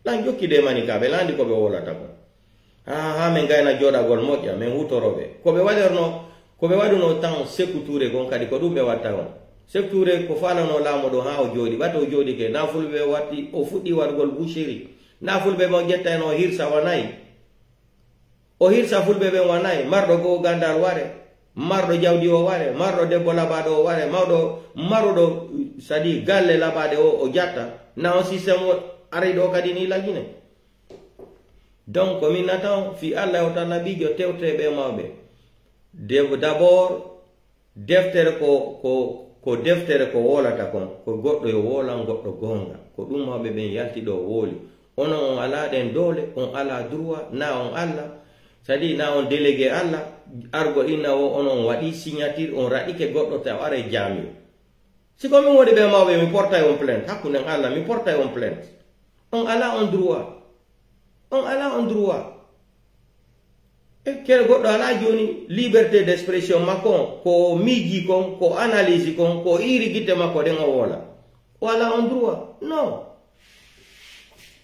Lan jokki de maninkaaɓe, lan anndi ko ɓe wolata kon. Haa, haa men gayna jooɗagol moƴƴa, men huutoroo ɓe. Ko ɓe waɗirno, ko ɓe waɗuno tan Seku Tuure kon kadi, ko ɗum ɓe watta kon. Seku Tuure ko faalano laamu ɗo haa o jooɗi. Ɓata o jooɗike, na fulɓe watti, o fuɗɗi waɗugol boucherie. Na fulɓe mo ƴettayno o hirsa wa nayi. O hirsa fulɓe ɓen wa nay, marɗo goo gandal ware, marɗo jawdi o ware, marɗo debbo labaaɗo o ware, mawɗo maruɗo sadi galle labaaɗe o, o jatta. Na on système o ari ɗo kadi ni lagine. Donc, ko min nata on, fii Allah e hoto Annabiijo, tewte ɓe mawɓe. De-, d'abord, deftere ko, ko, ko deftere ko woolata kon, ko goɗɗo yo woolan goɗɗo goonga. Ko ɗum mawɓe ɓen yalti ɗo wooli. Onon on alaa ɗen doole, on alaa droit, na on Allah, c'est-à-dire na on délégué Allah, argo inna o onon waɗi signature, on raɗike goɗɗo taw are jaami. Si ko min woni ɓe mawɓe, mi portay on plainte, hakkunden Allah, mi portay on plainte. On alaa on droit. On alaa on droit. E kere goɗɗo alaa jooni liberté d'expression makko on, ko o miijii kon, ko o analyse kon, ko o iiri gite makko ɗen o woola. O alaa on droit. Non.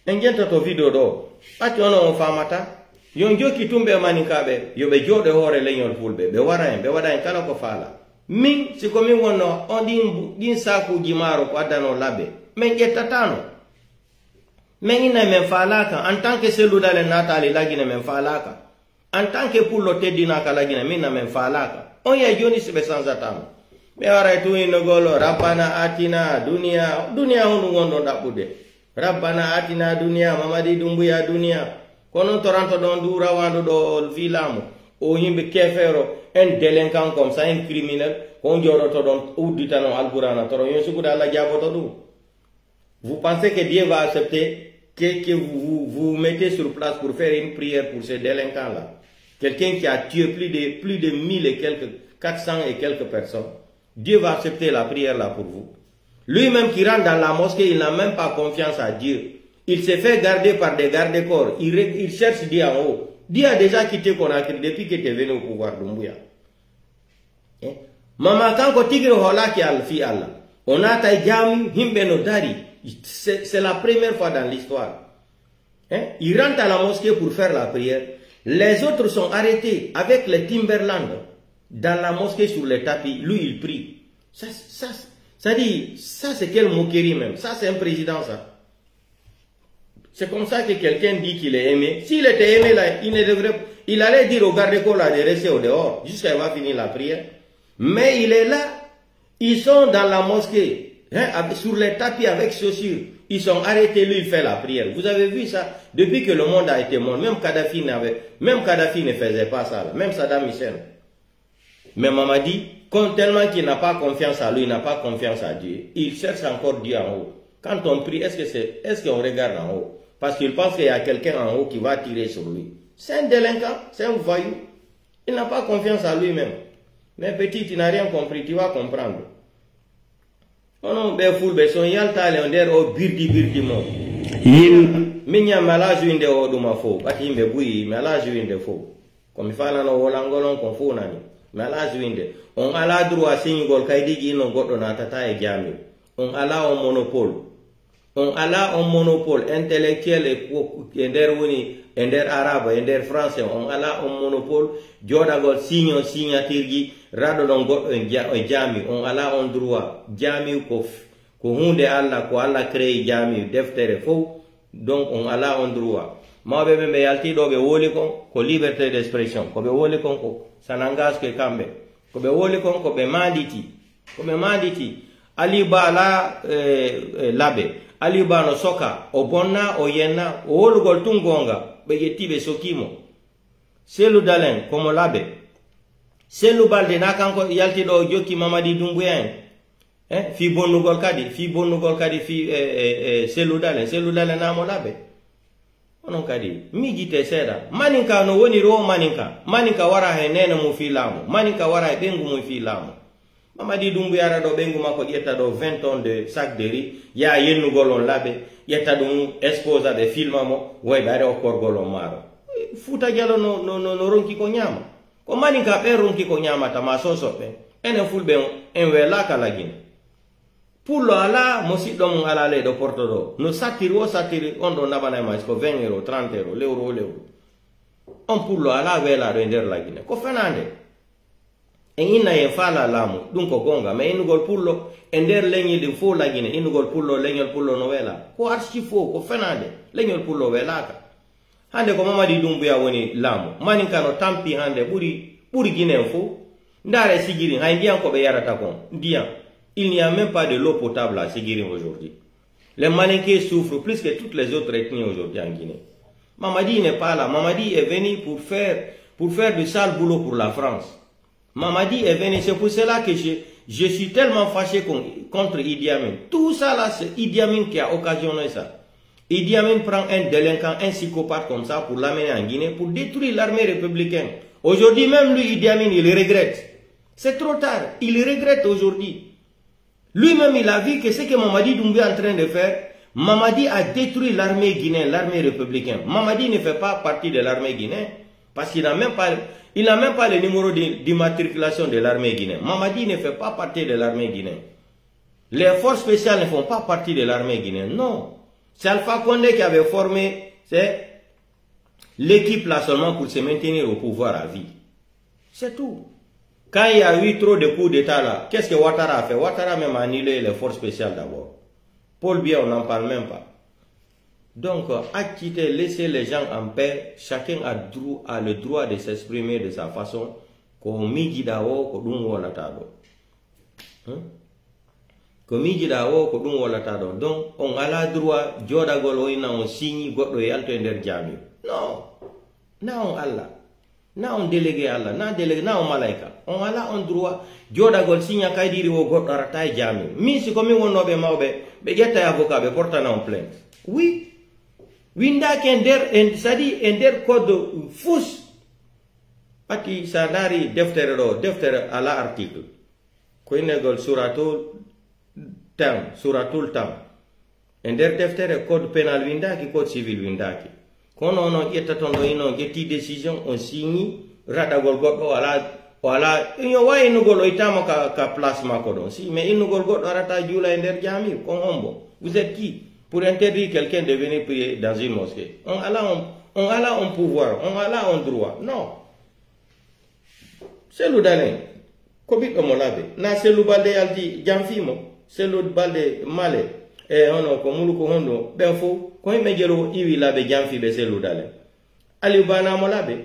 En jenta to video ɗo. Ɓati onon on faamata. Yo on jokki tun ɓe maninkaaɓe, yo ɓe jooɗo e hoore leñol fulɓe. Ɓe wara en, ɓe waɗa en kala ko faala. Min, si ko min wonno on ɗin, ɗin saakuuji maaro ko addanoo labbe, men ƴettataano. Men inna men faalaaka, en tant que Cellou Dalein naataali Lagine men faalaaka. En tant que pullo teddinaaka Lagine, min na men faalaaka. On yay jooni si ɓe sanzataama. Ɓe waray tun innogol, "Rabbana atina duniya." Duniya honɗun wonɗon ɗaɓɓude? "Rabbana atina duniya, Mamadi Dumbuya duniya." Ko non toranto ɗon du rawaandu ɗo fii laamu. O yimɓe keefeero, un délinquant comme ça, un criminel, ko on jooɗoto ɗon udditano Alqur'aana toron. Yo sukude Allah jaaboto ɗum. Vous pensez que Dieu va accepter que, que vous, vous, vous vous mettez sur place pour faire une prière pour ces délinquants-là? Quelqu'un qui a tué plus de, plus de mille et quelques, quatre cents et quelques personnes. Dieu va accepter la prière là pour vous. Lui-même qui rentre dans la mosquée, il n'a même pas confiance à Dieu. Il se fait garder par des gardes-corps. Il, re- il cherche Dieu en haut. Dieu a déjà quitté Conakry depuis que tu es venu au pouvoir, Doumbouya. Eh? Mama kanko tigi o hoolaaki Allah fii Allah. O naata e jaami, yimɓe no dari. C'est c'est la première fois dans l'histoire. Hein? Il rentre à la mosquée pour faire la prière. Les autres sont arrêtés avec les Timberland dans la mosquée sur les tapis. Lui, il prie. Ça, ça, ça dit, ça c'est quelle moquerie même. Ça c'est un président ça. C'est comme ça que quelqu'un dit qu'il est aimé. S'il était aimé, là, il ne devrait, il allait dire au garde-corps là de rester au dehors, jusqu'à il va finir la prière. Mais il est là, ils sont dans la mosquée, hein, avec- sur les tapis avec chaussures. Ils sont arrêtés, lui, il fait la prière. Vous avez vu ça? Depuis que le monde a été monde, même Kadhafi n'avait, même Kadhafi ne faisait pas ça, là. Même Saddam Hussein. Mais Mamadi, comme tellement qu'il n'a pas confiance à lui, il n'a pas confiance à Dieu, il cherche encore Dieu en haut. Quand on prie, est-ce que c'est, est-ce qu'on regarde en haut? Parce qu'il pense qu'il y a quelqu'un en haut qui va tirer sur lui. C'est un délinquant, c'est un voyou. Il n'a pas confiance à lui-même. Mais petit, tu n'as rien compris, tu vas comprendre. Onon ɓee fulɓe, si on yaltaali e nder oo birdi birdi mon, yin- min ñaa mi alaa juwinde oo ɗuma fow, ɓati yimɓe buyi, mi alaa juwinde fow. Ko mi faalano wolangol on kon fow nani. Mi alaa juwinde. On alaa droit siñugol kaydiiji inno goɗɗo naatataa e jaami. On alaa on monopole. On alaa on monopole intellectuel e ko- e nder woni e nder arabe, e nder français, on alaa on monopole jooɗagol signo signature ji, raɗoɗon goɗɗo e ja- e jaami, on alaa on droit. Jaami ko f- ko huunde Allah, ko Allah créé jaami deftere fow. Donc on alaa on droit. Mawɓe ɓen ɓe yalti ɗo ɓe woli kon ko liberté d'expression, ko ɓe woli kon ko ça n'engage que kamɓe. Ko ɓe woli kon ko ɓe maanditi. Ko ɓe maanditi. Aliou Ba alaa eh, eh, labe. Aliou Ba no soka, o bonna, o yenna, o wolugol tun goonga. Ɓe ƴetti ɓe sokii mo. Cellou Dalein, ko mo labe. Cellou Balde, na kanko yalti ɗo o jokki Mamadi Doumbouya en. Eh, fii bonnugol kadi, fii bonnugol kadi, fii eh, eh, eh, Cellou Dalein. Cellou Dalein na mo labe. Onon kadi, miijitee seeɗa. Maninka no woni ɗo maninka. Maninka wara he neene mum fii laamu. Maninka wara he ɓeyngu mum fii laamu. Mamadi Doumbouya ara ɗo ɓeyngu makko ƴetta ɗo vingt tonnes de sac de riz. Yaa yennugol on labe. Ƴetta ɗum exposa ɓe filma mo. Woy ɓe ari okkorgol on maaro. Fuuta Jalo no, no, no, no ronki ko ñaama. Ko maninka ɓe ronki ko ñaamata ma soso ɓe. Enen fulɓe en, en weelaaka lagine. Pullo alaa, mo siɗɗo mum alaa ley ɗo porto ɗo. No sattiri o sattiri, on ɗo naɓanay ma, est-ce que vingt euros, trente euros, lewru o lewru. On pullo alaa weelaaɗo e nder lagine. Ko fenaande. En inna en faala laamu, ɗum ko goonga. Mais innugol pullo e nder leñi ɗin fow lagine, innugol pullo, leñol pullo no weelaa. Ko arsi fow, ko fenaande. Leñol pullo weelaaka. Hande ko Mamadi Doumbouya woni laamu. Maninka no tampi hande ɓuri, ɓuri Guinée fof. Ndaare Sigirin, hay ndiyan ko ɓe yarata kon. Ndiyan. Il n'y a même pas de l'eau potable à Sigirin aujourd'hui. Les Malinké souffrent plus que toutes les autres ethnies aujourd'hui en Guinée. Mamadi n'est pas là. Mamadi est venu pour faire, pour faire du sale boulot pour la France. Mamadi est venu, c'est pour cela que je, je suis tellement fâché con- contre Idi Amin. Tout ça là, c'est Idi Amin qui a occasionné ça. Idi Amin prend un délinquant, un psychopathe comme ça pour l'amener en Guinée, pour détruire l'armée républicaine. Aujourd'hui, même lui, Idi Amin, il regrette. C'est trop tard. Il regrette aujourd'hui. Lui-même, il a vu que ce que Mamadi Doumbouya est en train de faire, Mamadi a détruit l'armée guinéenne, l'armée républicaine. Mamadi ne fait pas partie de l'armée guinéenne, parce qu'il n'a même pas, il n'a même pas le numéro de- d'immatriculation de l'armée guinéenne. Mamadi ne fait pas partie de l'armée guinéenne. Les forces spéciales ne font pas partie de l'armée guinéenne. Non. C'est Alpha Condé qui avait formé, c'est l'équipe là seulement pour se maintenir au pouvoir à vie. C'est tout. Quand il y a eu trop de coups d'État là, qu'est-ce que Ouattara a fait? Ouattara même a annulé les forces spéciales d'abord. Paul Biya, on n'en parle même pas. Donc, euh, accitez, laissez les gens en paix. Chacun a, dro- a le droit de s'exprimer de sa façon. Ko miijiɗaa o, ko ɗum wonata ɗo. Hmm? Ko miijiɗaa o, ko ɗum wonata ɗo. Donc, on alaa droit jooɗagol o ina on signe goɗɗo e yalto e nder jaamiru. Non. Na on Allah. Na on délégué Allah. Na délégué, na on malaika. On alaa on droit jooɗagol signe kaydiiri o goɗɗo arata e jaamiru. Min si ko min wonnooɓe mawɓe, ɓe ƴetta e avocat, ɓe portana on plainte. Oui. Windaaki e nder, en, c'est-à-dire e nder code fous. Ati sa ndaari deftere ɗo, deftere alaa article. Ko innegol suratul tan, suratul tan. E nder deftere code pénal windaaki, code civil windaaki. Kono onon ƴetta ton ɗo ino ƴetti décision, on signi raɗagol goɗɗo o alaa, o alaa, yo waawi innugol o ittaama ka, ka place makko ɗon. Si, mais innugol goɗɗo arata juula e nder jaami, kon hombo? Vous êtes qui pour interdire quelqu'un de venir prier dans une mosquée? On alaa on, on alaa on pouvoir, on alaa on droit. Non. Cellou Dalein, ko ɓiɗɗo mo Labe. Na Cellou Baldé yalti janfii mo? Cellou Baldé Malé, e hono ko Muluku Hondo, ɓen fof, ko yimɓe jelu iwi Labe janfii ɓe Cellou Dalein. Aliou Ba na mo Labe.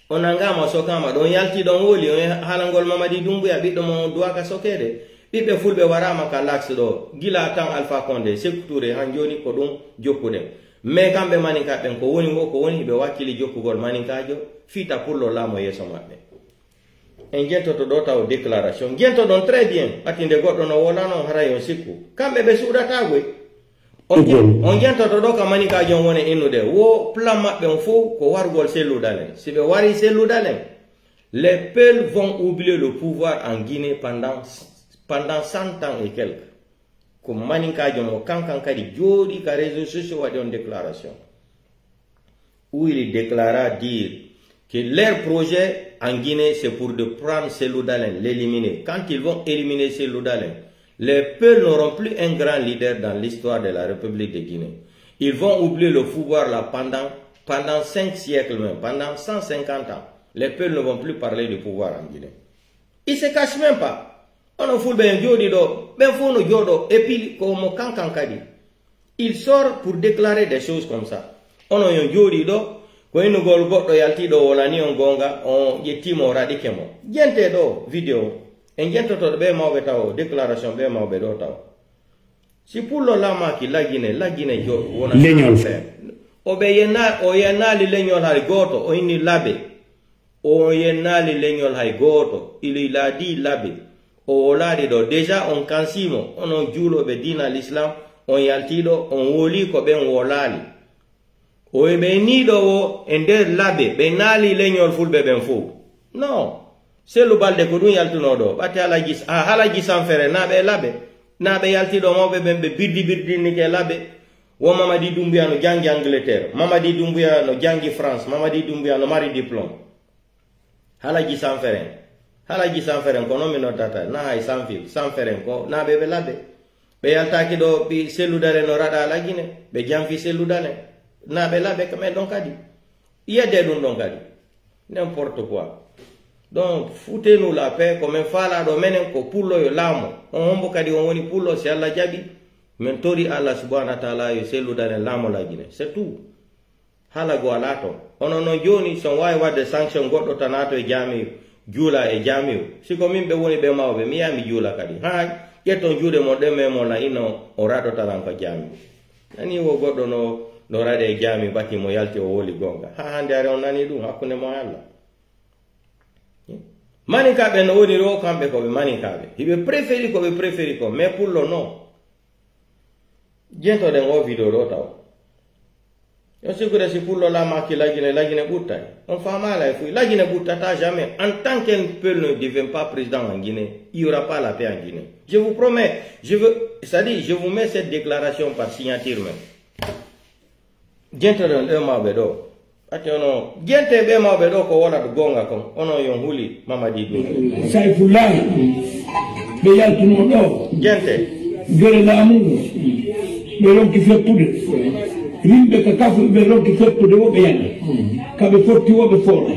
O nangaama, o sokaama, ɗon yalti, ɗon woli, on haalangol Mamadi Doumbouya, ɓiɗɗo mo duwaka sokeede. Ɓiɓɓe Fulɓe waraama ka Lax ɗo, gila tan Alpha Condé, Sékou Touré, han jooni ko ɗum jokkuɗen. Mais kamɓe maninka ɓen ko woni wo ko woni, ɓe wakkili jokkugol maninkaajo, fii ta pullo laamu yeeso maɓɓe. En jentoto ɗo taw déclaration. Jentoɗon très bien, ati nde goɗɗo no wolano, haray on sikku. Kamɓe ɓe suuɗataa goy. On jen-, on jentoto ɗo ka maninkaajo on woni innude. Wo plan maɓɓe on fof ko warugol Cellou Dalein. Si ɓe wari Cellou Dalein, les Peuls vont oublier le pouvoir en Guinée pendant, pendant cent ans et quelques. Ko maninkaajo mo kankan kadi jooɗi ka réseaux sociaux waɗi on déclaration. Où il déclara dire que leur projet en Guinée, c'est pour de prendre Cellou Dalein, l'éliminer. Quand ils vont éliminer Cellou Dalein, les Peuls n'auront plus un grand leader dans l'histoire de la République de Guinée. Ils vont oublier le pouvoir là pendant, pendant cinq siècles même, pendant cent cinquante ans. Les Peuls ne vont plus parler du pouvoir en Guinée. Ils se cachent même pas. Onon Fulɓe en jooɗii ɗo, ɓen fof no jooɗoo, et puis ko mo kankan kadi. Il sort pour déclarer des choses comme ça. Onon yo jooɗii ɗo, ko innugol goɗɗo yaltiiɗo o wolani on goonga, on ƴettii mo, o raɗike mo. Jentee ɗo vidéo. En jentoto ɓe mawɓe taw, déclaration ɓe mawɓe ɗo taw. Si pullo laamaaki lagine, lagine jo-, wona Leñol. Affaire. O ɓe yenna-, o yennaali leñol hay gooto, o inni Labe. O yennaali leñol hay gooto. Il a dit Labe. O wolaali ɗo. Déjà on kansii mo, onon juulooɓe diina l'islam, on yaltii ɗo, on wolii ko ɓen wolaali. O ɓe nii ɗo wo e nder Labe, ɓe naali leñol Fulɓe ɓen fow. Non. Sellu Balde ko ɗum yaltunoo ɗo. Ɓatti Alaji, ah, Alaji Sanfere, naa ɓe Labe. Naa ɓe yaltii ɗo mawɓe ɓen, ɓe birdi birdinnike Labe. Wo Mamadi Doumbouya no janngi Angleterre. Mamadi Doumbouya no janngi France. Mamadi Doumbouya no mari diplôme. Halaji Sanferen. Halaji Sanferen ko non mi noddata. Na hay Sanfil. Sanferen ko naa ɓe ɓe Labe. Ɓe yaltaaki ɗo ɓi Sellu Dale no raɗa Lagine. Ɓe janfi Sellu Dale. Naa ɓe Labe kamɓe ɗon kadi. Yedde ɗum ɗon kadi. N'importe quoi. Donc, foutez-nous la paix, ko men faalaa ɗo menen ko pullo yo laamo. On hombo kadi on woni pullo si Allah jaɓi. Men tori Allah subhanahu wa taala yo Sellu Dale laamo Lagine. C'est tout. Hala go alaa ton. Onon non jooni, si on waawi waɗde sanction goɗɗo tan naatoo e jaamiu, juula e jaamiu. Si ko min ɓe woni ɓe mawɓe, mi yaha mi juula kadi. Haay, ƴetton juuɗe mon ɗen men mo na ino o raɗotalan ko jaamiu. Nani wo goɗɗo no, no raɗe e jaamiu bati mo yalti o woli gonga. Haa hannde ari on nani ɗum hakkunde mo e Allah. Maninkaaɓe no woni ɗo, kamɓe ko ɓe maninkaaɓe. Hiɓe préféri ko ɓe préféri ko, mais pullo non. Jentoɗen o video ɗo taw. Yo sikkude si pullo laamaaki Lagine, Lagine ɓuttay. On faamaala e fuy. Lagine ɓuttata jamais. En tant qu'un peuple ne devient pas président en Guinée, il y aura pas la paix en Guinée. Je vous promets, je veux, c'est-à-dire, je vous mets cette déclaration par signature même. Jentoɗen ɗo mawɓe ɗo. Ate ono, gente ɓe mawɓe ɗo ko wala ɗo gonga kon. Ono yon huli Mamadi ɗum. Sayfullahi, ɓe yaltuno ɗo. Gente. Gere laamu ngu, ɓe ronki feppude. Rimɓe ka kafu ɓe ronki feppude wo ɓe yana. Ka ɓe fotti wo ɓe fooɗa.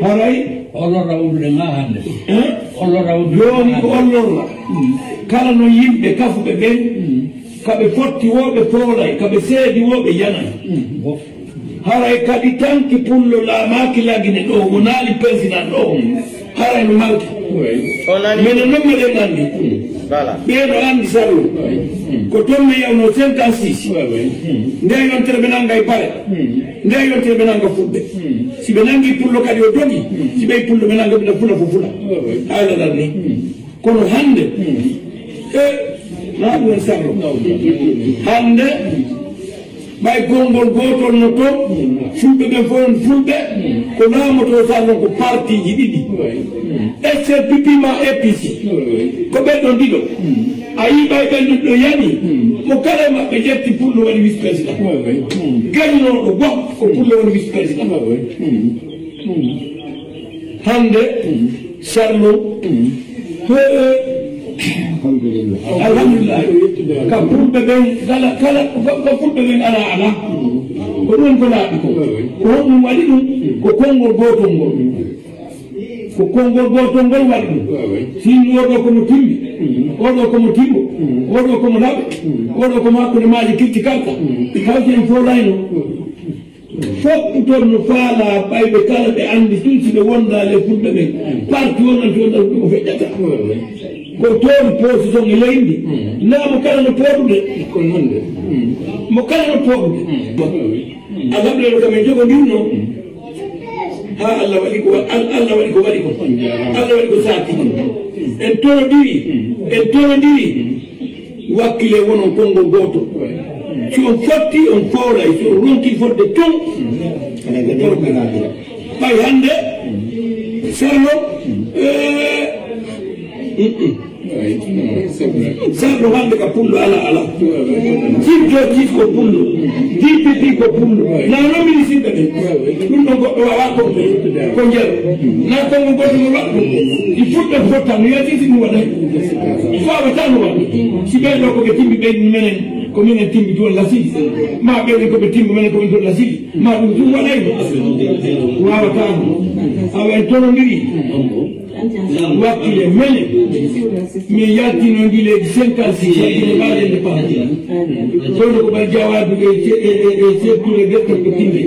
Haray. Ollorra wondude ma hannde. Eh? Ollorra wondude jooni ko ollorra. Kala no yimɓe kafuɓe ɓen, ka ɓe fotti wo ɓe foolay, ka ɓe seedi wo ɓe yanay. Haray kadi tanki pullo laamaaki Lagine ɗo, wonaali président ɗo. Haray no malki. Menen non meɗen anndi. Ɓee no anndi Sallu. Ko ton mi yawno cinquante-six. Nde yontere ɓe nanga e pare. Nde yontere ɓe nanga fulɓe. Si ɓe nangi pullo kadi o dogi. Si ɓe pullo ɓe nanga ɓe fula fo fula. Haala ɗan ni. Kono hannde, e, na ɗum en sarlo. Hannde, ɓay konngol gootol no to, fulɓe ɓen fof on fulɓe, ko laamoto sarlo ko partiiji ɗiɗi. S R P P ma A P C. Ko ɓen ɗon ɗiɗo. A yii ɓay ɓen ɗon ɗo yani, mo kala e maɓɓe ƴetti pullo waɗi vice président. Gaynooɗo goɗɗo ko pullo woni vice président. Hannde, Sarlo, alhamdulillah, ka fulɓe ɓen, kala, kala, ka, ka fulɓe ɓen alaa, alaa. Ko ɗum ko laaɓi ko. Ko honɗum waɗi ɗum? Ko konngol gootol ngol. Ko konngol gootol ngol waɗi ɗum. Si oɗo ko mo timmi, oɗo ko mo timbo, oɗo ko mo laɓe, oɗo ko mo hakkunde maaje kirti kalka. Kawti en fof layno. Fof ɗum toon no faalaa ɓayɓe kala ɓe anndi tun si ɓe wondaali e fulɓe ɓen. Parti wonanti wonanti ko feƴƴata. Ko toon position e leydi. Naa mo kala no pooɗude. Ko noon de. Mo kala no pooɗude. A gablero kam en jogondirno. Haa Allah waɗi ko wa-, Al-, Allah waɗi ko waɗi ko. Allah waɗi ko saati. En torodiri. En torodiri. Wakkile wonon konngol gooto. Si on fotti, on fooray. Si on ronki fodde ton, ɓay hannde, Sarlo, eh, mm, mm. Sarlo hannde ka pullo ala, ala. Sirjo Sis ko pullo. D P P ko pullo. Na non ministre ɓe. Ɗum ɗon goɗɗo waawaa ko, ko njel. Na konngol gooto no waɗɗo. Il faut ɓe fotta, no yalti si ɗum waɗay. Ko a wata no waɗ. Si ɓen ɗo ko ɓe timmi ɓen menen, ko minen timmi toon Lasili. Ma ɓen ko ɓe timmi menen ko ɓen toon Lasili. Ma ɗum ɗum waɗay no. Wawata no. Awa en tonondiri. Wakkile menen. Mi yaltino ndi leydi cinquante-six, yaltino ɓaade nde paati. Kono ko ɓay jawaabi e ce-, e, e, e seeɗtude gertoɗe ko timmi.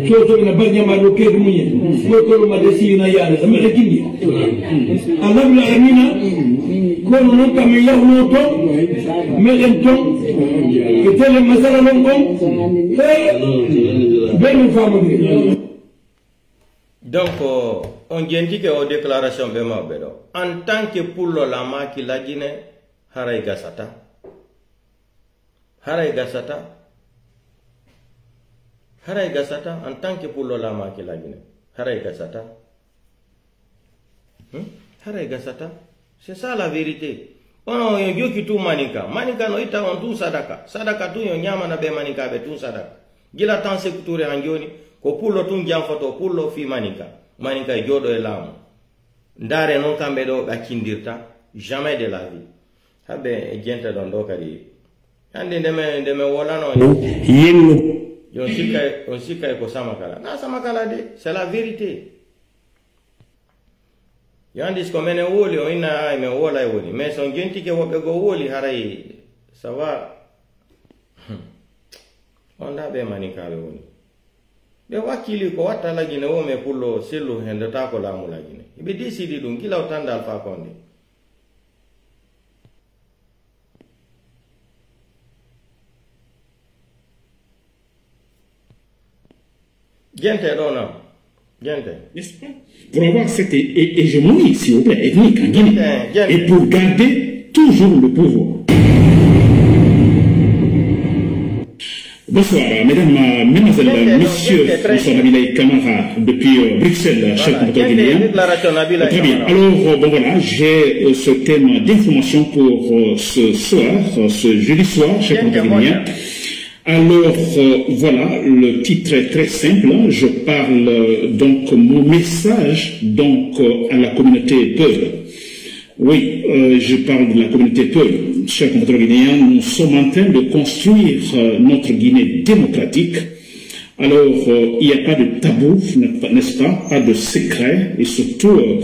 Soso ina bal ñama ɗo keedi muñe. Ko kolo ma de sina yaade. Sama de kindi. Alhamdulillah, amina. Kono non kam mi yahno ton, meɗen ton, e tele masala non on. Eh, ben mi famodire. Donc, on jentike o déclaration ɓe mawɓe ɗo. En tant que pullo la Macky Lagine, haray gasata. Haray gasata. Haray gasata en tant que pullo la Macky Lagine. Haray gasata. Hmm? Haray gasata. C'est ça la vérité. Ono yo jokki tu maninka. Maninka no itta on tu sadaka. Sadaka tu yo ñamana ɓe maninka ɓe tu sadaka. Gila tan Sekou Touré han joni. Ko pullo tun janfoto pullo fi maninka. Maninka e jooɗo e laamu. Ndaare non kamɓe ɗo ɓe accindirta. Jamais de la vie. Haɓe e jenta ɗon ɗo kadi. Hande nde men, nde men wolano. Yenno. On sikkay, on sikkay ko sama kala. Na sama kala de. C'est la vérité. Yo anndi si ko menen woli, o inna ay men wolay woni. Mais si on jentike woɓɓe goo woli, haray ça va. On da ɓe maninkaaɓe woni. Ɓe wakkili ko watta Lagine woo, mais pullo sellu he ndotaako laamu Lagine. Hiɓe décidi ɗum gila o tanda Alpha Condé. Gente ɗo non. Gente. N'est-ce pas? Pour avoir cette hé-, hé-, hégémonie, s'il vous plaît, ethnique en Guinée. Gente, gente. Et pour garder toujours le pouvoir. Bonsoir, mesdames, euh, mesdemoiselles, messieurs. Bonsoir, Nabilay Kamara, depuis, euh, Bruxelles, chef conducteur guinéen. Très bien. Alors, euh, bon, voilà, j'ai, euh, ce thème d'information pour, euh, ce soir, euh, ce jeudi soir, chef conducteur guinéen. Alors, euh, voilà, le titre est très simple, hein. Je parle, euh, donc, mon message, donc, euh, à la communauté Peul. Oui, euh, je parle de la communauté Peul. Chers compatriotes guinéens, nous sommes en train de construire, euh, notre Guinée démocratique. Alors, euh, il n'y a pas de tabou, n'est-ce pas, pas de secret, et surtout, euh,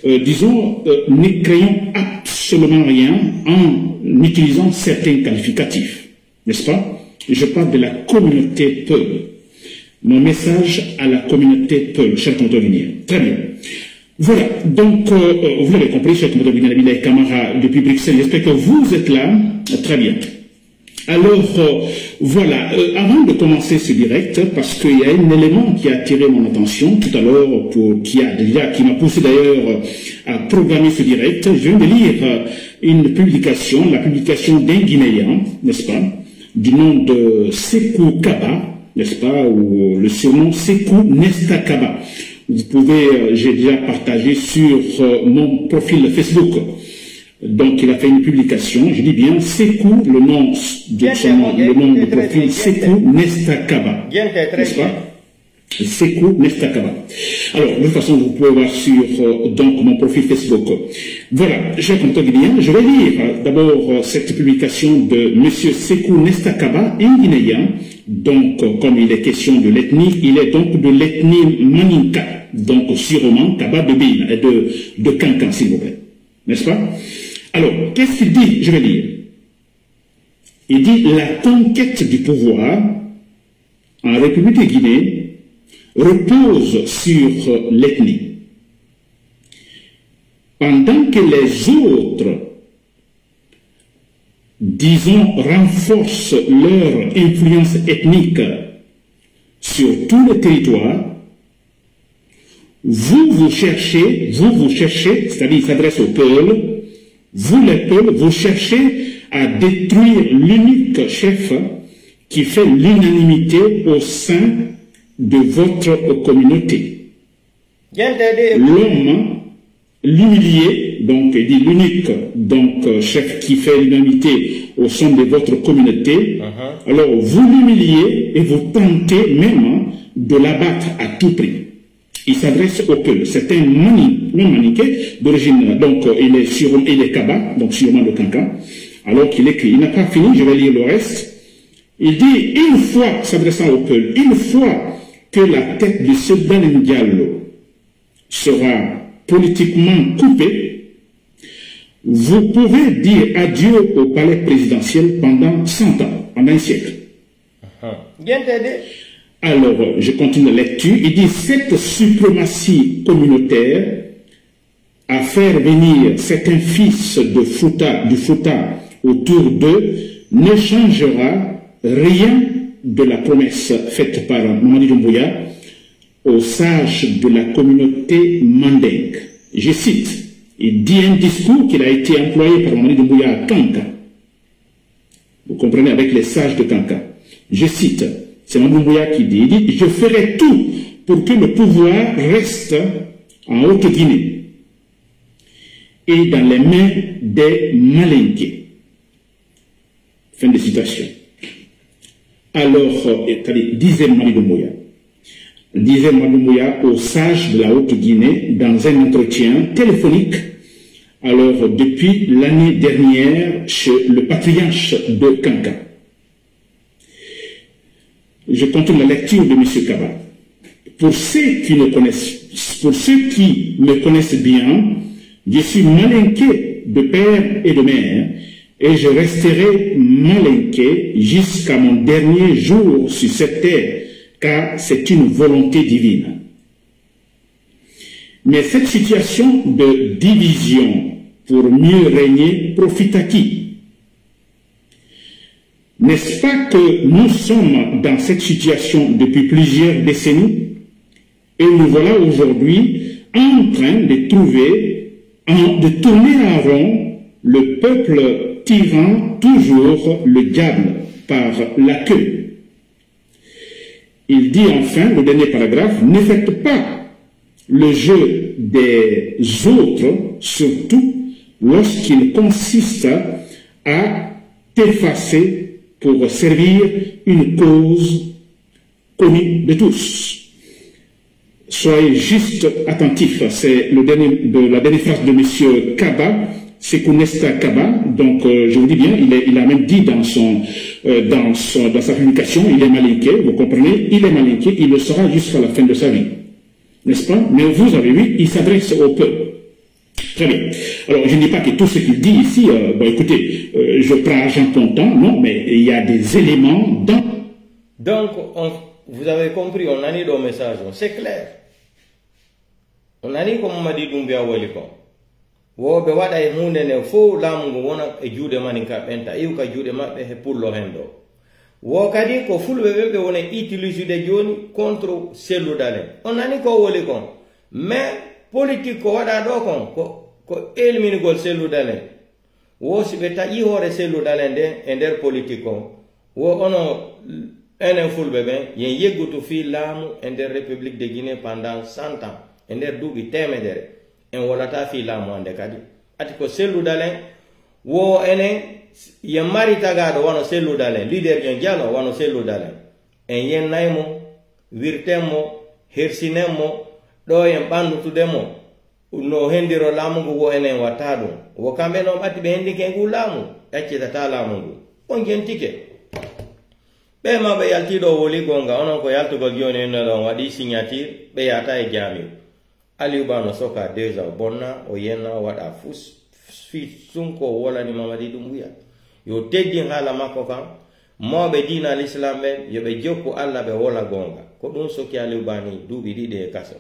euh, disons, euh, ne créons absolument rien en utilisant certains qualificatifs, n'est-ce pas? Je parle de la communauté Peul. Mon message à la communauté Peul, chers compatriotes guinéens. Très bien. Voilà, donc, euh, euh, vous l'avez compris, chers compatriotes guinéens, Nabilay Kamara depuis Bruxelles. J'espère que vous êtes là. Très bien. Alors, euh, voilà, euh, avant de commencer ce direct, parce qu'il y a un élément qui a attiré mon attention tout à l'heure, pour, qui a déjà, qui m'a poussé d'ailleurs, euh, à programmer ce direct, je viens de lire, euh, une publication, la publication d'un Guinéen, n'est-ce pas, du nom de Sekou Kaba, n'est-ce pas, ou le surnom Sekou Nesta Kaba. Vous pouvez, euh, j'ai déjà partagé sur, euh, mon profil Facebook. Donc, il a fait une publication, je dis bien Sekou, le nom de son nom, le nom de profil, Sekou Nesta Kaba, n'est-ce pas? Sekou Nesta Kaba. Alors, de toute façon, vous pouvez voir sur, euh, donc, mon profil Facebook. Voilà, chers compatriotes guinéens, je vais lire, euh, d'abord, euh, cette publication de monsieur Sekou Nesta Kaba, un Guinéen. Donc, euh, comme il est question de l'ethnie, il est donc de l'ethnie Maninka, donc sûrement Kaba de Bina et de, de Kankan, s'il vous plaît. N'est-ce pas? Alors, qu'est-ce qu'il dit? Je vais lire. Il dit, la conquête du pouvoir en République de Guinée repose sur, euh, l'ethnie. Pendant que les autres, disons, renforcent leur influence ethnique sur tout le territoire, vous, vous cherchez, vous, vous cherchez, c'est-à-dire il s'adresse au peuple, vous les peuples, vous cherchez à détruire l'unique chef qui fait l'unanimité au sein de votre communauté. L'homme, l'humilié, donc il dit l'unique, donc, euh, chef qui fait l'unanimité au sein de votre communauté, alors vous l'humiliez et vous tentez même de l'abattre à tout prix. Il s'adresse au peuple. C'est un Mani, un Maninké d'origine, donc, euh, il est sur, il est Kaba, donc sûrement le Kankan. Alors qu'il écrit, il n'a pas fini, je vais lire le reste. Il dit, une fois, s'adressant au peuple, une fois que la tête de ce Dalen Diallo sera politiquement coupée, vous pouvez dire adieu au palais présidentiel pendant cent ans, pendant un siècle. Alors, je continue la lecture. Il dit, cette suprématie communautaire à faire venir certains fils de Fouta, du Fouta autour d'eux ne changera rien de la promesse faite par Mamadi Doumbouya aux sages de la communauté Mandingue. Je cite, il dit un discours qu'il a été employé par Mamadi Doumbouya à Kanka. Vous comprenez, avec les sages de Kanka. Je cite, c'est Mamadi Doumbouya qui dit, il dit, je ferai tout pour que le pouvoir reste en Haute-Guinée et dans les mains des Malinké. Fin de citation. Alors, euh, c'est-à-dire, disait Mamadi Doumbouya. Disait Mamadi Doumbouya aux sages de la Haute-Guinée dans un entretien téléphonique, alors, depuis l'année dernière, chez le patriarche de Kanka. Je continue la lecture de monsieur Kaba. Pour ceux qui ne connaissent, pour ceux qui me connaissent bien, je suis Malinké de père et de mère, et je resterai Malinké jusqu'à mon dernier jour sur cette terre, car c'est une volonté divine. Mais cette situation de division pour mieux régner profite à qui? N'est-ce pas que nous sommes dans cette situation depuis plusieurs décennies et nous voilà aujourd'hui en train de trouver, en- de tourner en rond, le peuple tirant toujours le diable par la queue? Il dit enfin, le dernier paragraphe, ne faites pas le jeu des autres, surtout lorsqu'il consiste à t'effacer pour servir une cause connue de tous. Soyez juste attentifs, c'est le dernier, de, la dernière phrase de Monsieur Kaba, Sekou Nesta Kaba. Donc, euh, je vous dis bien, il, est- il a même dit dans son, euh, dans son- dans sa publication, il est malinké, vous comprenez, il est malinké, il le sera jusqu'à la fin de sa vie. N'est-ce pas? Mais vous avez vu, il s'adresse au peuple. Très bien. Alors, je ne dis pas que tout ce qu'il dit ici, euh, bon, écoutez, euh, je prends argent comptant, non, mais il y a des éléments dans Donc, on- vous avez compris, on a mis le message, c'est clair. On a dit comme Mamadi Doumbouya woli ko. Wo ɓe waɗa e huunde nde fof laamu ngu wona e juuɗe maninka ɓen ta iw ka juuɗe maɓɓe he pullo hen ɗo. Wo kadi ko fulɓe ɓen ɓe woni utilisude jooni contre Cellou Dalein. On nani ko woli kon. Mais politique ko waɗa ɗo kon ko, ko elminugol Cellou Dalein. Wo si ɓe taƴi hoore Cellou Dalein nden e nder politique on, wo onon enen fulɓe ɓen, yen yeggutu fii laamu e nder République de Guinée pendant cent ans, e nder duuɓi teemedere, en wolataa fii laamu hannde kadi. Ati ko Cellou Dalein, wo enen, yen mari tagaaɗo wano Cellou Dalein, leader jon jalo wano Cellou Dalein. En yennay mo, wirten mo, hersinen mo, ɗo en ɓannutude mo, no hendiro laamu ngu wo enen watta ɗum. Wo kamɓe non ɓatti ɓe hendike ngu laamu, ɗaccitata laamu ngu. On jentike. Ɓe ma ɓe yalti ɗo woli gonga, onon ko yaltugol joni inno ɗon waɗi signature, ɓe yata e jamiu. Aliou Ba no soka déjà o bonna, o yenna, o waɗa fus, fi sunko o wolani Mamadi Doumbouya. Yo teddin haala makko kan, mawɓe diina l'islam ɓen, yo ɓe jokku Alla ɓe wola gonga. Ko ɗum soki Aliou Ba ni duuɓi ɗiɗi e kaso.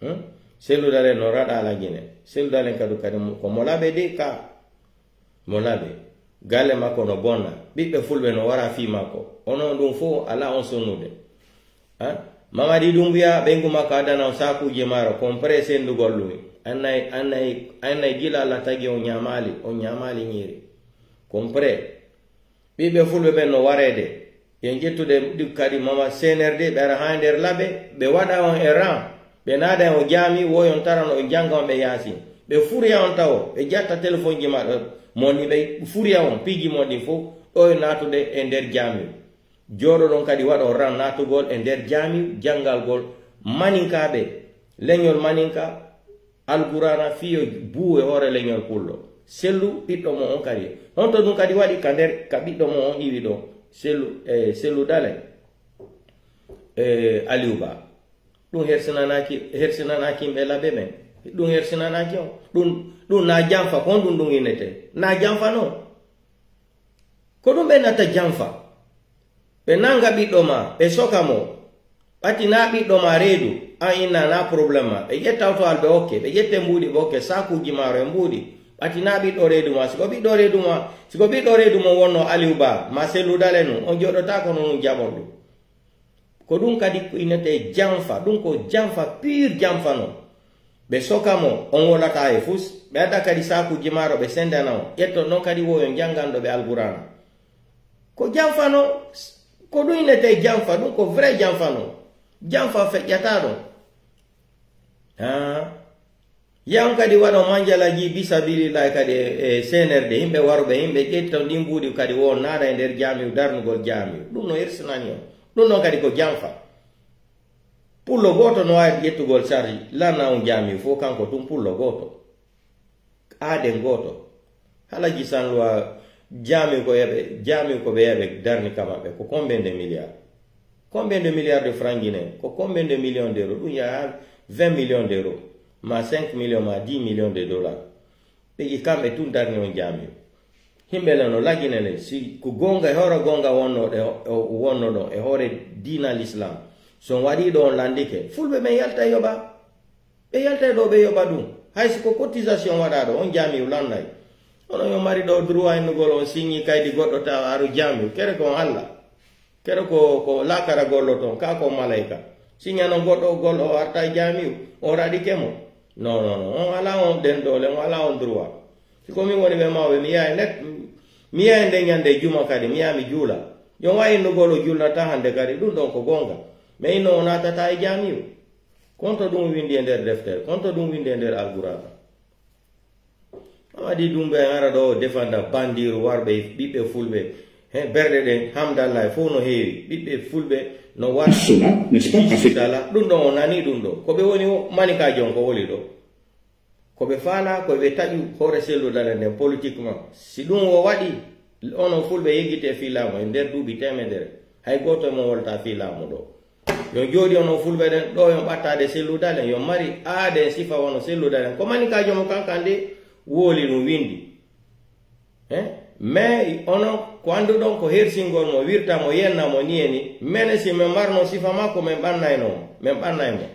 Hmm? Cellou Dalein no raɗa ala Gine. Cellou Dalein kadu kadi mo- ko mo laɓe de ka. Mo laɓe. Galle makko no bonna. Ɓiɓɓe fulɓe no wara fii makko. Onon ɗum fof ala on sonnude. Ha? Mamadi Doumbouya ɓeyngu makko addana on sakuuji maaro, compre sendugol ɗum. Annay, annay, annay gila Alla tagi on ñaamaali, on ñaamaali ñiiri. Compre. Ɓiɓɓe fulɓe ɓen no wareede. Yen ƴettude ɗi kadi mama C N R D, ɓe ara haa nder laɓe, ɓe waɗa on e ran, ɓe naada on jaami, woyon taran on jannga on ɓe yaasin. Ɓe furiya on tawo, ɓe jatta telefonji maɓɓe, mon ni ɓe furiya on, piiji mon ɗin fof, ɗo e naatude e nder jaami. Jooɗoɗon kadi waɗon ran naatugol e nder jaami janngalgol maninkaaɓe, leñol maninka, Alqur'aana fii yo buu e hoore leñol pullo. Sellu ɓiɗɗo mo on kadi. Honto ɗum kadi waɗi ka nder ka ɓiɗɗo mo on iwi ɗon? Sellu, e, Sellu Dalein. E, Aliou Ba. Ɗum hersinanaaki, hersinanaaki yimɓe laɓe ɓen. Ɗum hersinanaaki on. Ɗum, ɗum na janfa, ko honɗum ɗum innete? Na janfa non. Ko ɗum ɓe nata janfa. Ɓe nanga ɓiɗɗo ma, ɓe soka mo. Ɓati na ɓiɗɗo ma reedu, an inna na problème ma. Ɓe ƴetta oto al ɓe okke, ɓe ƴette mbuuɗi ɓe okke, sakuuji maaro e mbuuɗi. Ɓati na ɓiɗɗo reedu ma, siko ɓiɗɗo reedu ma, siko ɓiɗɗo reedu mo wonno Aliou Ba, ma Sellu Dalein nun, on joɗotaako no nun jaɓon ɗum. Ko ɗum kadi ko innete janfa, ɗum ko janfa, pur janfa non. Ɓe soka mo, on wolataa e fus, ɓe adda kadi sakuuji maaro ɓe sendana on, ƴetton ɗon kadi woyon jannganɗo ɓe Alqur'aana. Ko janfa non, ko ɗum innete janfa, ɗum ko vrai janfa non. Janfa feƴƴataa ɗon. Haa. Yan kadi waɗon manjalaji bisabilillahi kadi e, e C N R D, yimɓe waruɓe, yimɓe ƴetton ɗin mbuuɗi kadi wo on naada e nder jaamiu, darnugol jaamiu. Ɗum no hersinani on. Ɗum non kadi ko janfa. Pullo gooto no waawi ƴettugol sarri, lanna on jaamiu fof kanko tun pullo gooto. Aaden gooto. Halaji Sanluwa jaamiu ko yaɓe, jaamiu ko ɓe yaɓe darni ka maɓɓe, ko combien de milliards? Combien de milliards de francs guinéens? Ko combien de millions d'euros? Ɗum yaha vingt millions d'euros, ma cinq millions, ma dix millions de dollars. Ɓe ƴi kamɓe tun darni on jaamiu. Himɓe le no lagine le, si ko gonga, e hoore gonga wonno ɗe, o, wonno ɗon, e hoore diina l'islam. So on waɗii ɗo on lanndike, fulɓe ɓen yaltay yoɓa. Ɓe yaltay ɗo ɓe yoɓa ɗum. Hay si ko cotisation waɗaa ɗo, on jaamiyu lannday. Onon yo mari ɗo droit innugol on signii kaydi goɗɗo tawa aru jaamiyu. Kere ko on Alla. Kere ko, ko laakara golloton, kaa ko malayka. Signano goɗɗo gol o arta e jaamiyu, o raɗike mo. Non, non, non. On alaa on ɗen doole, on alaa on droit. Si ko min woni ɓe mawɓe, mi yahay net, mi yahay nden ñande juma kadi, mi yaha mi juula. Yo wayi innugol o juulnata hande kadi, ɗum ɗon ko goonga. Mais inno o naatata e jaamiyu. Konto ɗum windi e nder deftere, konto ɗum windi e nder Alqur'aana. Amadi Dumbe en ara ɗo o defanda bandiiru warɓe ɓiɓɓe fulɓe. He, berɗe ɗen, hamdallah, fof no heewi. Ɓiɓɓe fulɓe no war Cela, n'est-ce pas, a fait sala. Ɗum ɗon o nani ɗum ɗo. Ko ɓe woni o, manika jon ko woli ɗo. Ko ɓe faala, ko ɓe taƴu hoore Sellu Dalen nden politiquement. Si ɗum o waɗi, onon fulɓe yeggite fii laamu e nder duuɓi teemedere. Hay gooto e mon wolta fii laamu ɗo. Yo jooɗi onon fulɓe ɗen ɗo, yo ɓattaade Sellu Dalen, yo mari aade e sifa wano Sellu Dalen. Ko manikaajo mo kankan de woli ɗum windi. Eh? Mais onon ko annduɗon ko hersingol mo, wirta mo, yenna mo ni e ni. Mene si men marno sifa makko, men ɓannayno mo, men ɓannay mo.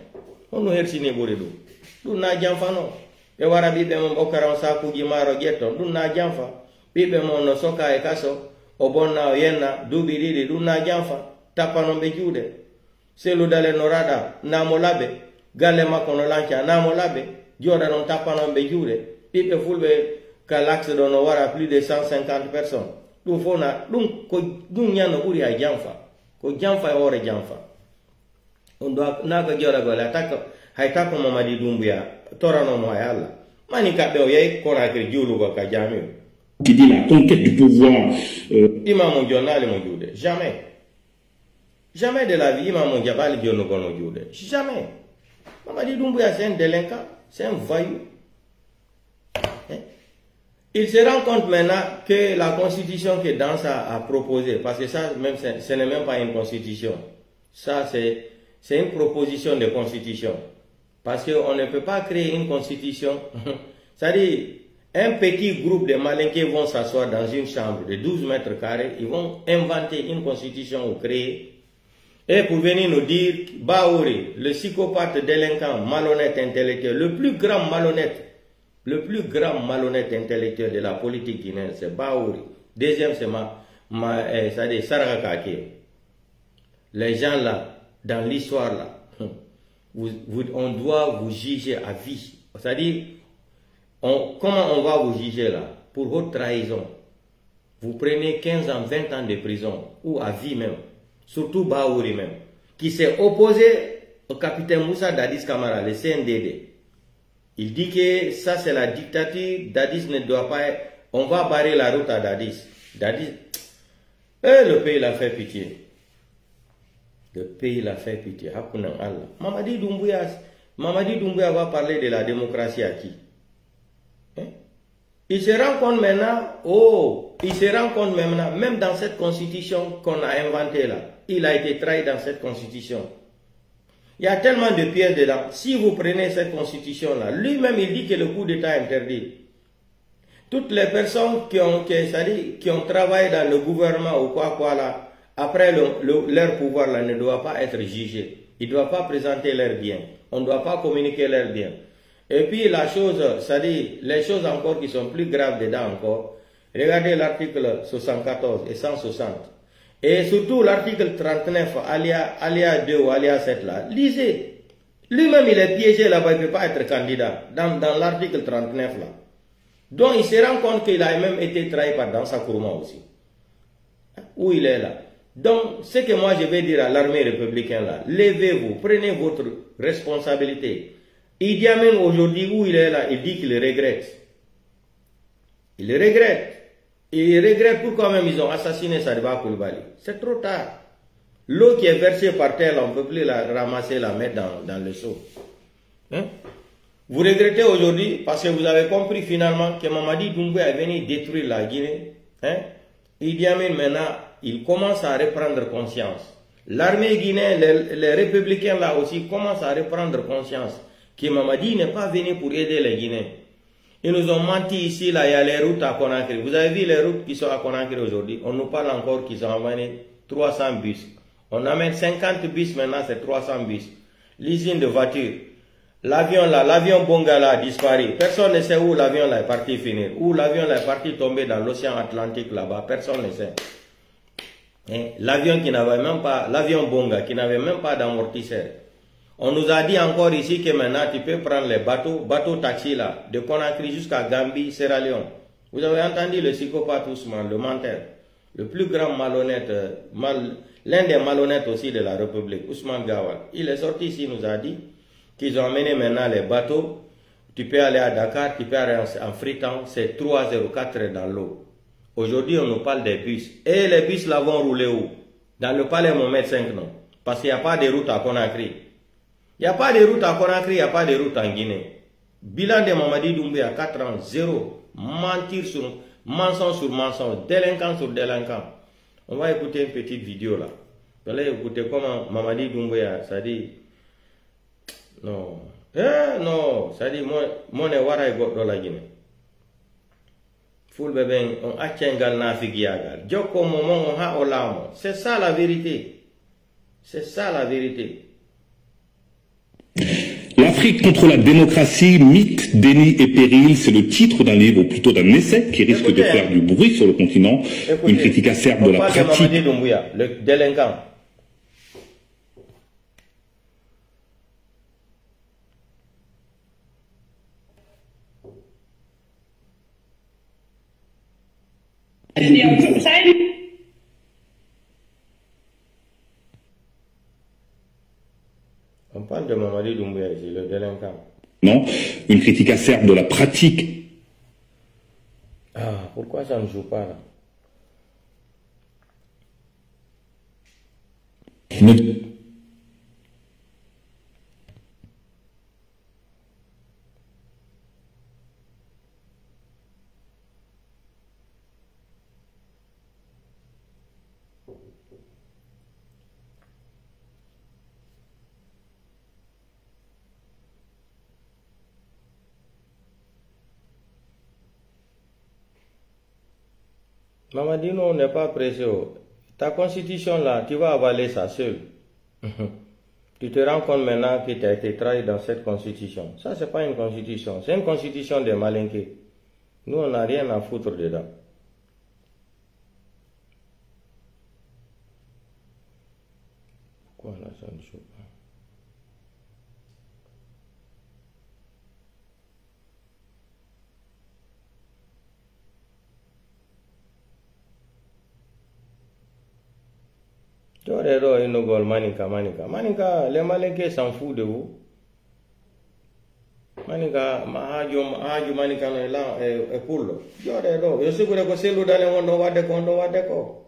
Honno hersini ɓuri ɗum? Ɗum na janfano. Ɓe wara ɓiɓɓe mon ɓokkara on saakuuji maaro ƴetton. Ɗum na janfa. Ɓiɓɓe mon no soka e kaso, o bonna, o yenna, duuɓi ɗiɗi, ɗum na janfa. Tappanon ɓe juuɗe. Sellu Dalen no raɗa, naa mo laɓe. Galle makko no lanca, naa mo laɓe. Jooɗanon, tappanon ɓe juuɗe. Ɓiɓɓe fulɓe ka Laxe ɗo no wara plus de cent cinquante personnes. Ɗum fof na, ɗum ko, ɗum ñanno ɓuri hay janfa. Ko janfa e hoore janfa. On ɗo na ko jooɗagol, a takko, hay takko Mamadi Doumbouya, torano mo hay Alla. Mani kaɓɓe o yahi Conakry juulugol ka jaamiru. Qui dit la conquête du pouvoir, euh, Imam on jonnaali mo juuɗe. Jamais. Jamais de la vie, Imam on jaɓaali jonnugol mo juuɗe. Jamais. Mamadi Doumbouya, c'est un délinquant, c'est un voyou. Hein? Il se rend compte maintenant que la constitution que Dansa a proposée, parce que ça, même, ce, ce n'est même pas une constitution. Ça, c'est, c'est une proposition de constitution. Parce qu'on ne peut pas créer une constitution. C'est-à-dire, un petit groupe de Malinké vont s'asseoir dans une chambre de douze mètres carrés, ils vont inventer une constitution ou créer. Et pour venir nous dire, Baouri, le psychopathe, délinquant, malhonnête intellectuel, le plus grand malhonnête, le plus grand malhonnête intellectuel de la politique guinéenne, c'est Baouri. Deuxième, c'est ma, ma, euh, c'est-à-dire Saraka Kake. Les gens là, dans l'histoire là, vous, vous, on doit vous juger à vie. C'est-à-dire, on, comment on va vous juger là? Pour haute trahison. Vous prenez quinze ans, vingt ans de prison, ou à vie même. Surtout Baouri même, qui s'est opposé au capitaine Moussa Dadis Camara, le C N D D. Il dit que ça, c'est la dictature, Dadis ne doit pas, on va barrer la route à Dadis. Dadis, eh, le pays l'a fait pitié. Le pays l'a fait pitié. Hakuna Allah. Mamadi Doumbouya, Mamadi Doumbouya va parler de la démocratie à qui? Hein? Il se rend compte maintenant, oh, il se rend compte maintenant, même dans cette constitution qu'on a inventée là, il a été trahi dans cette constitution. Il y a tellement de pièges dedans. Si vous prenez cette constitution-là, lui-même, il dit que le coup d'État est interdit. Toutes les personnes qui ont, qui, c'est-à-dire, qui ont travaillé dans le gouvernement ou quoi, quoi là, après le, le, leur pouvoir là, ne doivent pas être jugées. Ils ne doivent pas présenter leurs biens. On ne doit pas communiquer leurs biens. Et puis la chose, c'est-à-dire, les choses encore qui sont plus graves dedans encore, regardez l'article soixante-quatorze et cent soixante. Et surtout l'article trente-neuf, alinéa, alinéa deux ou alinéa sept là. Lisez. Lui-même, il est piégé là-bas, il ne peut pas être candidat dans, dans l'article trente-neuf là. Donc, il se rend compte qu'il a même été trahi par Dansa Kourouma aussi. Où il est là. Donc, ce que moi je vais dire à l'armée républicaine là, levez-vous, prenez votre responsabilité. Idi Amin aujourd'hui, où il est là, il dit qu'il regrette. Il regrette. Et il regrette pourquoi même ils ont assassiné Sadiba Koulibaly. C'est trop tard. L'eau qui est versée par terre, là, on ne peut plus la ramasser, la mettre dans, dans le seau. Hein? Vous regrettez aujourd'hui parce que vous avez compris finalement que Mamadi Doumbouya est venu détruire la Guinée. Hein? Idi Amin, maintenant, il commence à reprendre conscience. L'armée guinéenne, les, les républicains là aussi commencent à reprendre conscience que Mamadi n'est pas venu pour aider les Guinéens. Ils nous ont menti ici, là, il y a les routes à Conakry. Vous avez vu les routes qui sont à Conakry aujourd'hui? On nous parle encore qu'ils ont amené trois cents bus. On amène cinquante bus, maintenant c'est trois cents bus. L'usine de voitures. L'avion là, l'avion Bonga là a disparu. Personne ne sait où l'avion là est parti finir. Où l'avion là est parti tomber dans l'océan Atlantique là-bas. Personne ne sait. Hein? L'avion qui n'avait même pas, l'avion Bonga qui n'avait même pas d'amortisseur. On nous a dit encore ici que maintenant tu peux prendre les bateaux, bateau taxi là, de Conakry jusqu'à Gambie, Sierra Leone. Vous avez entendu le psychopathe Ousmane, le menteur, le plus grand malhonnête, euh, mal-, l'un des malhonnêtes aussi de la République, Ousmane Gawal. Il est sorti ici, il nous a dit qu'ils ont amené maintenant les bateaux. Tu peux aller à Dakar, tu peux aller en, en Freetown, c'est trois heures ou quatre heures dans l'eau. Aujourd'hui, on nous parle des bus. Et les bus là vont rouler où? Dans le palais Mohamed cinq, non? Parce qu'il n'y a pas de route à Conakry. Il n'y a pas de route à Conakry, il n'y a pas de route en Guinée. Bilan de Mamadi Doumbouya, quatre ans, zéro. Mentir sur, mensonge sur mensonge, délinquant sur délinquant. On va écouter une petite vidéo là. Vous allez écouter comment Mamadi Doumbouya, ça dit, non. Eh, non, ça dit, moi, moi, ne waray goɗɗo la Guinée. Fulɓe ɓen, on accay ngal naafigiyaagal. Jokkon mo mon on haa o laamoo. C'est ça la vérité. C'est ça la vérité. L'Afrique contre la démocratie, mythe, déni et péril, c'est le titre d'un livre ou plutôt d'un essai qui risque de Écoutez, faire du bruit sur le continent. Une écoutez, critique acerbe de on la parle de pratique. Mamadi Doumbouya, le délinquant. On parle de Mamadi Doumbouya ici, le délinquant. Non, une critique acerbe de la pratique. Ah, pourquoi ça ne joue pas là? Ne Mamadi, non, on n'est pas pressé, oh. Ta constitution là, tu vas avaler ça seul. Tu te rends compte maintenant que tu as été trahi dans cette constitution. Ça, c'est pas une constitution. C'est une constitution des Malinké. Nous, on n'a rien à foutre dedans. Pourquoi là, ça ne joue pas? Jooɗee ɗoo innugol Maninka, Maninka. Maninka, les Malinké s'en fout de vous. Maninka, ma haaju, haaju Maninka no e la-, e, e pullo. Jooɗee ɗoo. Yo sigude ko selludal e on ɗon waɗde ko, on ɗon waɗde ko.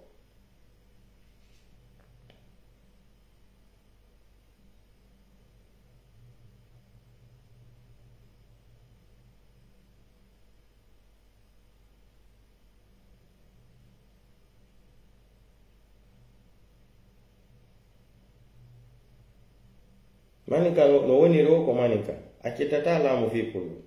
Maninka no, no woniri o ko Maninka. Accitataa laamu fii pullo.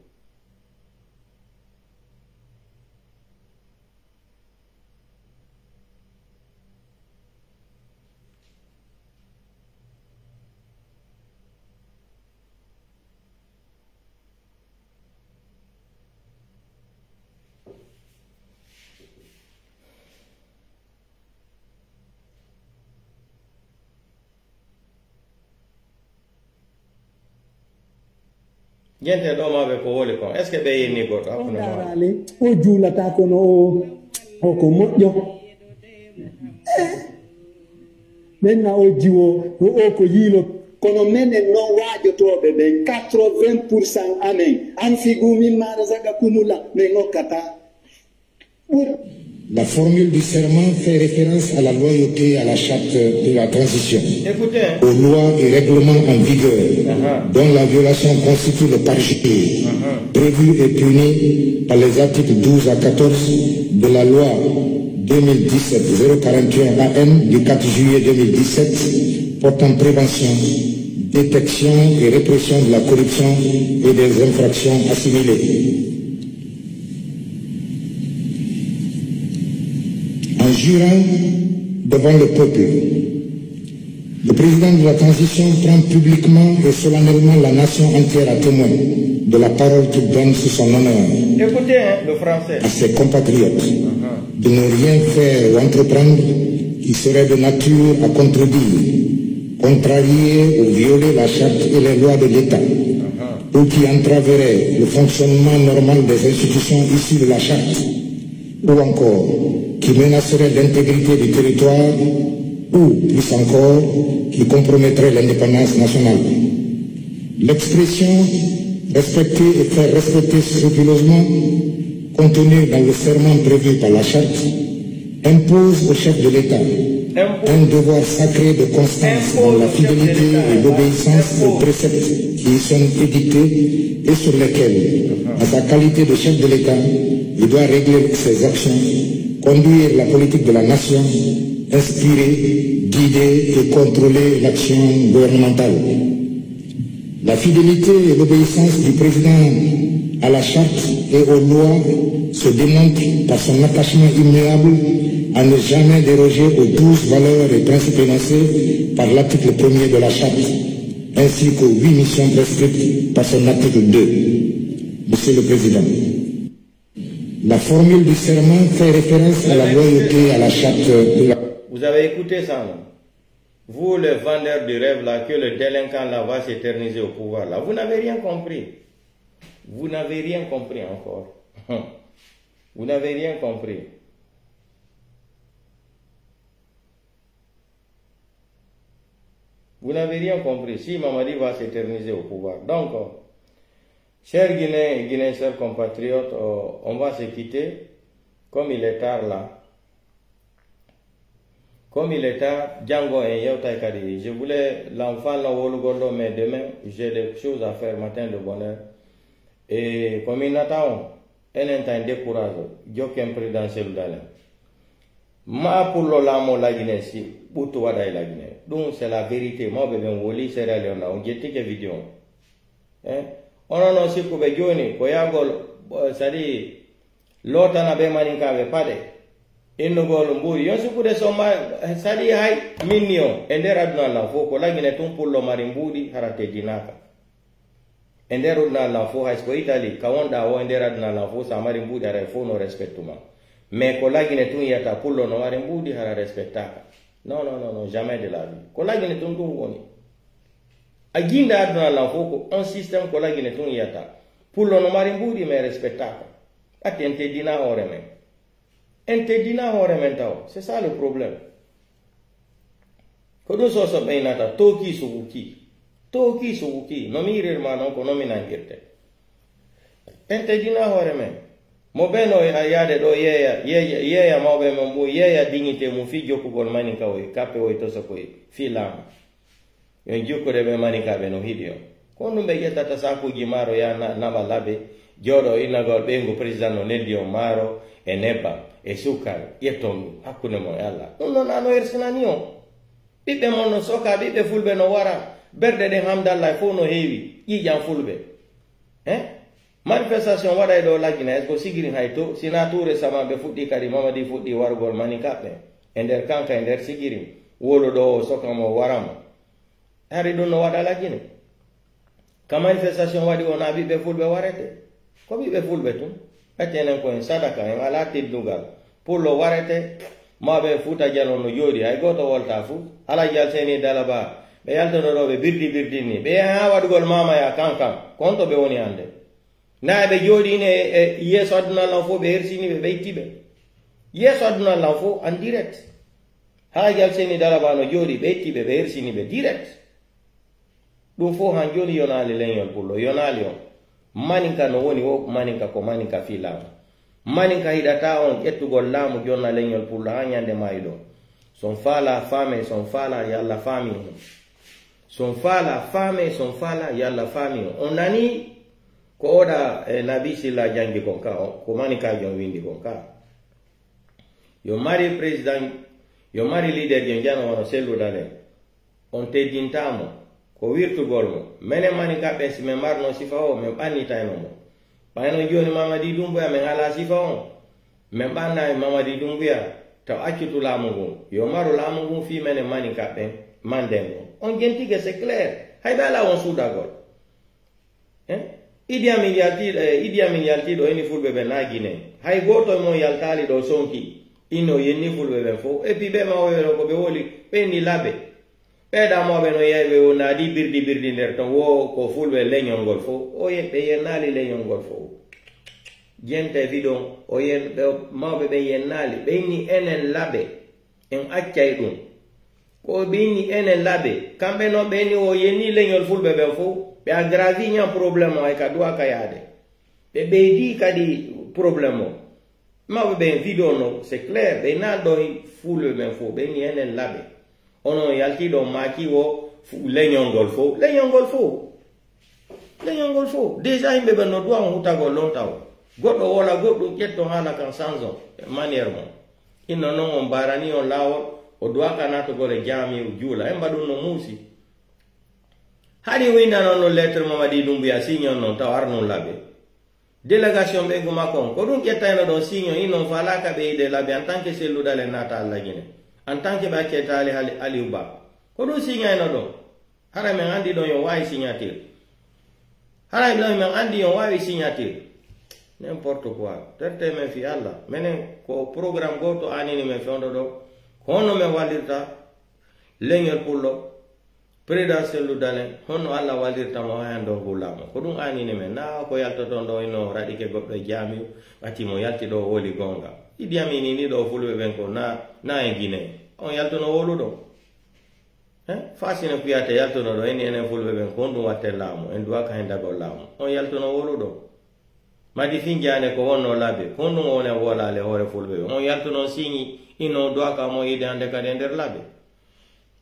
Jente ɗoo maa ɓe ko woli kon. Est-ce que ɓe yenni goɗɗo? On hakkunde maa. Daaraale, o juulata kono o, o ko moƴƴo. Eh, ɓen na o jiwo, o, o ko yiilo. Kono menen non waajotooɓe ɓen, quatre-vingts pour cent amen, anfiqu mimma razaqakumullah, men okkata. La formule du serment fait référence à la loyauté à la charte de la transition, écoutez, aux lois et règlements en vigueur, uh-huh, dont la violation constitue le parjure, uh-huh, prévu et puni par les articles douze à quatorze de la loi deux mille dix-sept zéro quarante et un A M du quatre juillet deux mille dix-sept portant prévention, détection et répression de la corruption et des infractions assimilées. En jurant devant le peuple Le président de la transition prend publiquement et solennellement la nation entière à témoin de la parole qu'il donne sous son honneur Écoutez, hein, le français. à ses compatriotes de ne rien faire ou entreprendre qui serait de nature à contredire, contrarier ou violer la charte et les lois de l'État, ou qui entraverait le fonctionnement normal des institutions issues de la charte, ou encore qui menacerait l'intégrité du territoire, ou, plus encore, qui compromettrait l'indépendance nationale. L'expression respecter et faire respecter scrupuleusement, contenue dans le serment prévu par la charte, impose au chef de l'État un devoir sacré de constance dans la fidélité et l'obéissance aux préceptes qui y sont édictés et sur lesquels, en sa qualité de chef de l'État, il doit régler ses actions, conduire la politique de la nation, inspirer, guider et contrôler l'action gouvernementale. La fidélité et l'obéissance du président à la charte et aux lois se démontrent par son attachement immuable à ne jamais déroger aux douze valeurs et principes énoncés par l'article premier de la charte, ainsi qu'aux huit missions prescrites par son article deux. Monsieur le Président, la formule du serment fait référence à la loyauté à la charte de la Vous avez écouté ça, non? Vous, le vendeur du rêve là, que le délinquant là va s'éterniser au pouvoir là, vous n'avez rien compris. Vous n'avez rien compris encore. Vous n'avez rien compris. Vous n'avez rien compris. Si Mamadi va s'éterniser au pouvoir. Donc, chers Guinéens et Guinéens, chers compatriotes, euh, on va se quitter. Comme il est tard là. Comme il est tard, janngo en yewtay kadi. Je voulais l'enfant la wolugol ɗo, mais demain, j'ai des choses à faire matin de bonne heure. Et comme il attend, enen tan décourage, jokken présidentiel dalen. Ma pullo laamo lagine si ɓuttu waɗa e lagine. Ɗum c'est la vérité. Mawɓe ɓen woli Sierra Leone, on jettike vidéo on. Eh? Onon on sikkuɓe jooni ko yahgol, eh, sadi lootana ɓe maninkaaɓe paɗe, innugol mbuuɗi. Yon sikkude so ma, sadi hay min ni on, e nder aduna lan fof ko lagine tun pullo mari mbuuɗi hara teddinaaka. E nder aduna lan fof hay so ko Italie ka wonɗaa o e nder aduna lan fof sa mari mbuuɗi hara e fof no respectu ma. Mais ko lagine tun yiyata pullo no mari mbuuɗi hara respectaaka. Non, non, non, non, jamais de la vie. Ko lagine tun ɗum woni. A jiida aduna lan fof ko on système ko lagine tun yiyata. Pullo no mari mbuuɗi mais respectaaka. Atti en teddina hoore men. En teddina hoore men taw. C'est ça le problème. Ko ɗum soso ɓeynata tooki suguki. Tooki suguki. No miirirma non ko non mi nangirte. En teddina hoore men. Mo beno a yaade ɗo yeeya, yeeya, yeeya mawɓe men mum, yeeya dignité mum fii jokkugol maninka oy, kappe oy tosa koy, fii laamu. Yon jokkude ɓe maninka ɓe no hiɗi on. Ko ɗum ɓe ƴettata sakuuji maaro ya na-, naɓa laɓe, jooɗo innagol ɓeyngu président no neldi on maaro e nebbam e sukkar, ƴetton ɗum hakkunde mon e Allah. Ɗum noon ano hersinani on. Ɓiɓɓe mon no soka, ɓiɓɓe fulɓe no wara, berɗe ɗen hamdallah fof no heewi, ƴiiƴan fulɓe. Eh? Manifestation waɗay ɗo Lagine, est-ce que sigirin hay to, sina tout récemment ɓe fuɗɗi kadi, Mamadi fuɗɗi warugol maninkaɓɓe e nder kanka, e nder sigirin, wolo ɗo o soka mo wara mo. Hari ɗum no waɗa Lagine. Ka manifestation waɗi o na ɓiɓɓe fulɓe warete. Ko ɓiɓɓe fulɓe tun. Ɓetten en ko en sadaka, en ala teddugal. Pullo warete, mawɓe Fuuta Jalon no jooɗi, hay gooto wolta fu. Alhaji Alseni Dalaba, ɓe yaltono ɗo ɓe birdi birdi ni. Ɓe yaha waɗugol mamaya kankan, ko honto ɓe woni hannde? Na eɓe jooɗi ne e, e yeeso aduna lan fof ɓe hersini ɓe, ɓe itti ɓe. Yeeso aduna lan fof en direct. Alhaji Alseni Dalaba no jooɗi, ɓe itti ɓe, ɓe hersini ɓe direct. Ɗum fof han jooni yonaali leñol pullo, yonaali on. Maninka no woni wo, maninka ko maninka fii laamu. Maninka hiɗata on ƴettugol laamu jonna leñol pullo haa ñande maayi ɗo. Son faala faame, son faala yo Allah faami on. Son faala faame, son faala yo Allah faami on. On nani ko oɗa, eh, Nabi Silla janngi kon ka, o, ko maninka jon windi kon ka. Yo mari président, yo mari leader jon jano wano Sellu Dalen. On teddintaa mo. Ko wirtugol mo. Menen maninkaɓe si men marno sifa o, men ɓannitayno mo. Ɓayno jooni Mamadi Dumbuya men alaa sifa on. Men ɓannaay Mamadi Dumbuya taw accutu laamu ngun. Yo maru laamu ngun fii menen maninkaɓe. Manden on. On jentike, c'est clair. Hay ɓe alaa on suuɗagol. Eh? Idi Amin yalti, eh, Idi Amin yalti ɗo, eni fulɓe ɓe na Guinée. Hay gooto e mon yaltaali ɗo sonki. Inno yenni fulɓe ɓen fof. Et puis ɓe mawɓe ɓe ɗo ko ɓe woli, ɓe ni laɓe. Ɓe da mawɓe no yeeɓe o naadi birdi birdi nder ton, wo ko fulɓe leñol ngol fof. O ye-, ɓe yennaali leñol ngol fof. Jente vidon, o yen-, ɓe, mawɓe ɓe yennaali. Ɓe ni enen laɓe. En accay ɗum. Ko ɓe inni enen laɓe, kamɓe non ɓe inni o yenni leñol fulɓe ɓen fof, ɓe aggravi ñan problème o ay ka duwa ka yaade. Ɓe ɓeydi kadi problème o. Mawɓe ɓen vidéo no, c'est clair, ɓe naan ɗo fulɓe ɓen fof, ɓe inni enen laɓe. Ono yalti ɗo maaki wo fu-, leñol ngol fof, leñol ngol fof. Leñol ngol fof, déjà yimɓe ɓen no duwa on hutagol lontaw. Goɗɗo wola goɗɗum, ƴetto haala kan sanson e manière mon. Inno non on mbarani on laawol, o duwaka naatugol e jaami o juula. En mbaɗun no muusi. Hari windanon no lettre Mamadi Doumbouya signon non taw arnon laɓe. Délégation ɓeygu makko on, ko ɗum ƴettayno ɗon signon, innon faalaka ɓe yiɗe laɓe en tant que selluɗal e naata Alla Gine. En tant que ɓe accetaali Ali-, Aliou Ba. Ko ɗum signayno ɗon. Hara men anndi ɗon yo waawi signature. Hara ɗon men anndi yo waawi signature. N'importe quoi. Terte men fi Alla. Menen ko programme gooto aanini men fewndo ɗo. Ko honno men wallirta leñol pullo. Président Cellou Dalein, honno Alla wallirta mo haa ɗon ngu laamu. Ko ɗum aanini men. Na ko yaltoton ɗo ino raɗike goɗɗo e jaamiyu, ɓati mo yalti ɗo woli goonga. Idi Amin ni ɗo fulɓe ɓen ko na, na e Guinée. On yaltuno woluɗo. Eh, Faasina Kuyate yaltuno ɗo, enen, enen fulɓe ɓen, ko honɗum watten laamu? En duwaka hen dagol laamu. On yaltuno woluɗo. Madi Finjaane ko wonno laɓe. Ko honɗum o woni wolaale hoore fulɓe ɓen? On yaltuno siñi, ino duwaka mo yiide hannde kadi e nder laɓe.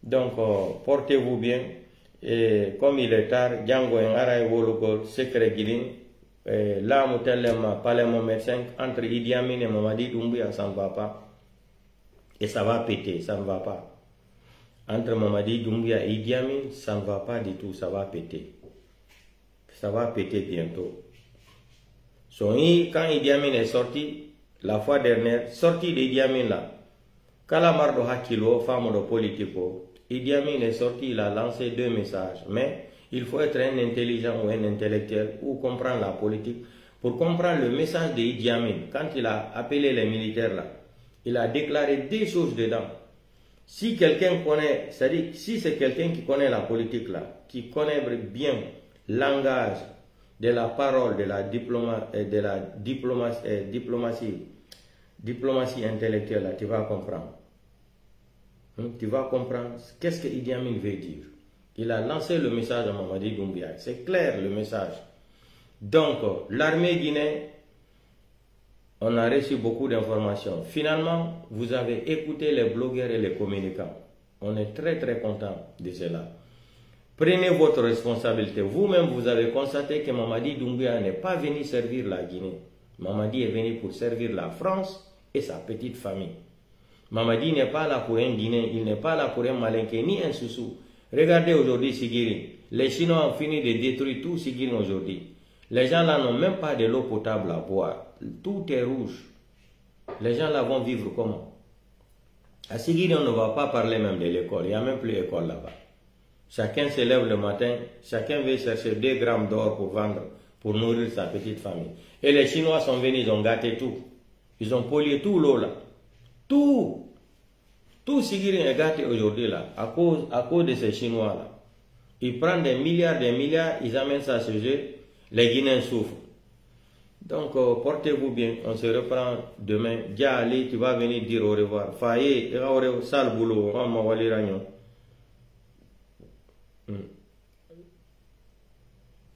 Donc, euh, portez-vous bien. Et comme il est tard, janngo en ara e wolugol secret gilin, eh, laamu tellema palemo médecin entre Idi Amin et Mamadi Doumbouya, ça ne va pas. Et ça va péter, ça ne va pas. Entre Mamadi Doumbouya et Idi Amin, ça ne va pas du tout, ça va péter. Ça va péter bientôt. So, i-, quand Idi Amin est sorti, la fois dernière, sortie de Idi Amin là, kala marɗo hakkil o, faamuɗo politique o, Idi Amin est sorti, il a lancé deux messages. Mais il faut être un intelligent ou un intellectuel ou comprendre la politique pour comprendre le message de Idi Amin quand il a appelé les militaires là. Il a déclaré deux choses dedans. Si quelqu'un connaît, c'est-à-dire, si c'est quelqu'un qui connaît la politique là, qui connaît bien langage de la parole, de la diploma-, euh, de la diploma-, euh, diplomatie, diplomatie intellectuelle là, tu vas comprendre. Hmm, tu vas comprendre qu'est-ce que Idi Amin veut dire. Il a lancé le message à Mamadi Doumbouya. C'est clair le message. Donc, l'armée guinéenne, on a reçu beaucoup d'informations. Finalement, vous avez écouté les blogueurs et les communicants. On est très, très content de cela. Prenez votre responsabilité. Vous-même, vous avez constaté que Mamadi Doumbouya n'est pas venu servir la Guinée. Mamadi est venu pour servir la France et sa petite famille. Mamadi n'est pas là pour un Guinéen, il n'est pas là pour un Malinké, ni un Soussou. Regardez aujourd'hui Sigiri. Les Chinois ont fini de détruire tout Sigiri aujourd'hui. Les gens là n'ont même pas de l'eau potable à boire. Tout est rouge. Les gens là vont vivre comment? À Sigiri, on ne va pas parler même de l'école. Il n'y a même plus d'école là-bas. Chacun se lève le matin, chacun veut chercher deux grammes d'or pour vendre, pour nourrir sa petite famille. Et les Chinois sont venus, ils ont gâté tout. Ils ont pollué tout l'eau là. Tout. Tout Sigiri est gâté aujourd'hui là, à cause, à cause de ces Chinois là. Ils prennent des milliards, des milliards, ils amènent ça chez eux. Les Guinéens souffrent. Donc, euh, portez-vous bien. On se reprend demain. Jali, tu vas venir dire au revoir. Faye, au revoir. Sal boulot, on va walira ñoo. Hmm.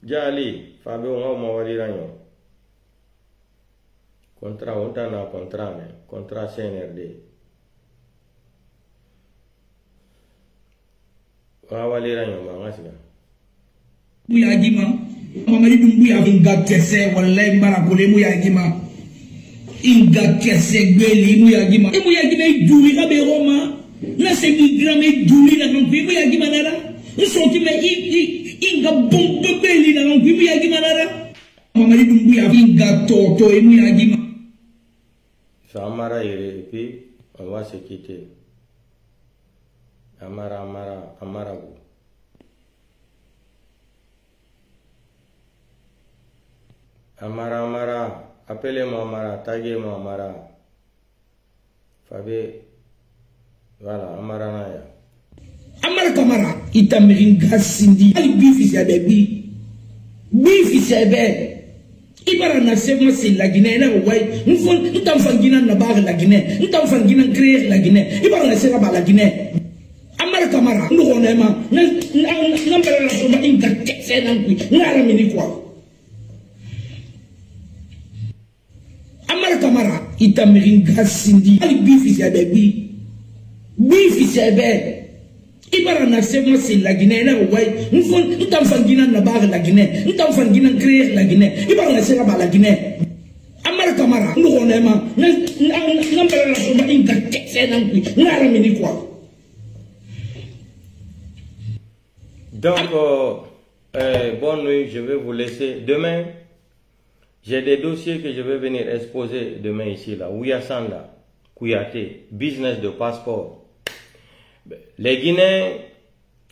Jali, Fabio, on va walira ñoo. Contrat, on tana contrat, ne. Contrat C N R D. Wa walira ñoo ma, nga siga. Mu yagima. Mamadi Doumbouya. Inga kese, wallahi mbara ko le mu yagima. Inga kese gbeli mu yagima. E mu yagima e juli ka be Roma. Na se mi gram e juli na non mu yagima nara. Nso ti me i, i, inga bombe gbeli na non mu yagima nara. Mamadi Doumbouya. Inga toto e mu yagima. Ça m'a raillé, et puis, on va se quitter. Amara, Amara, Amara go. Amara, Amara, appelez-moi Amara, taguez-moi Amara. Fabe, voilà, Amara na ya. Amara Kamara, ita mirin gasindi. Ali bifi se be bi. Bifi se be. Ibara na se ma se la Guinée na wai. Nfon, ntam fangina na ba la Guinée. Ntam fangina créer la Guinée. Ibara na se ba la Guinée. Amara Kamara, ndo ko nema. Na, na, na mbara la soma inga kese na nkui. Ngara mini kwa. Amara Kamara, ita mirin gasindi. Ali bifi se be bi. Bifi se be. Ibara na se ma se la Guinée na wai. Nfon, ntam fangina na ba la Guinée. Ntam fangina créer la Guinée. Ibara na se ba la Guinée. Amara Kamara, ndo ko nema. Na, na, na mbara la soma inga kese na nkui. Ngara mini kwa. Donc, euh, euh, bonne nuit, je vais vous laisser. Demain, j'ai des dossiers que je vais venir exposer demain ici, là. Ouyasanda, Kouyaté, business de passeport. Les Guinéens,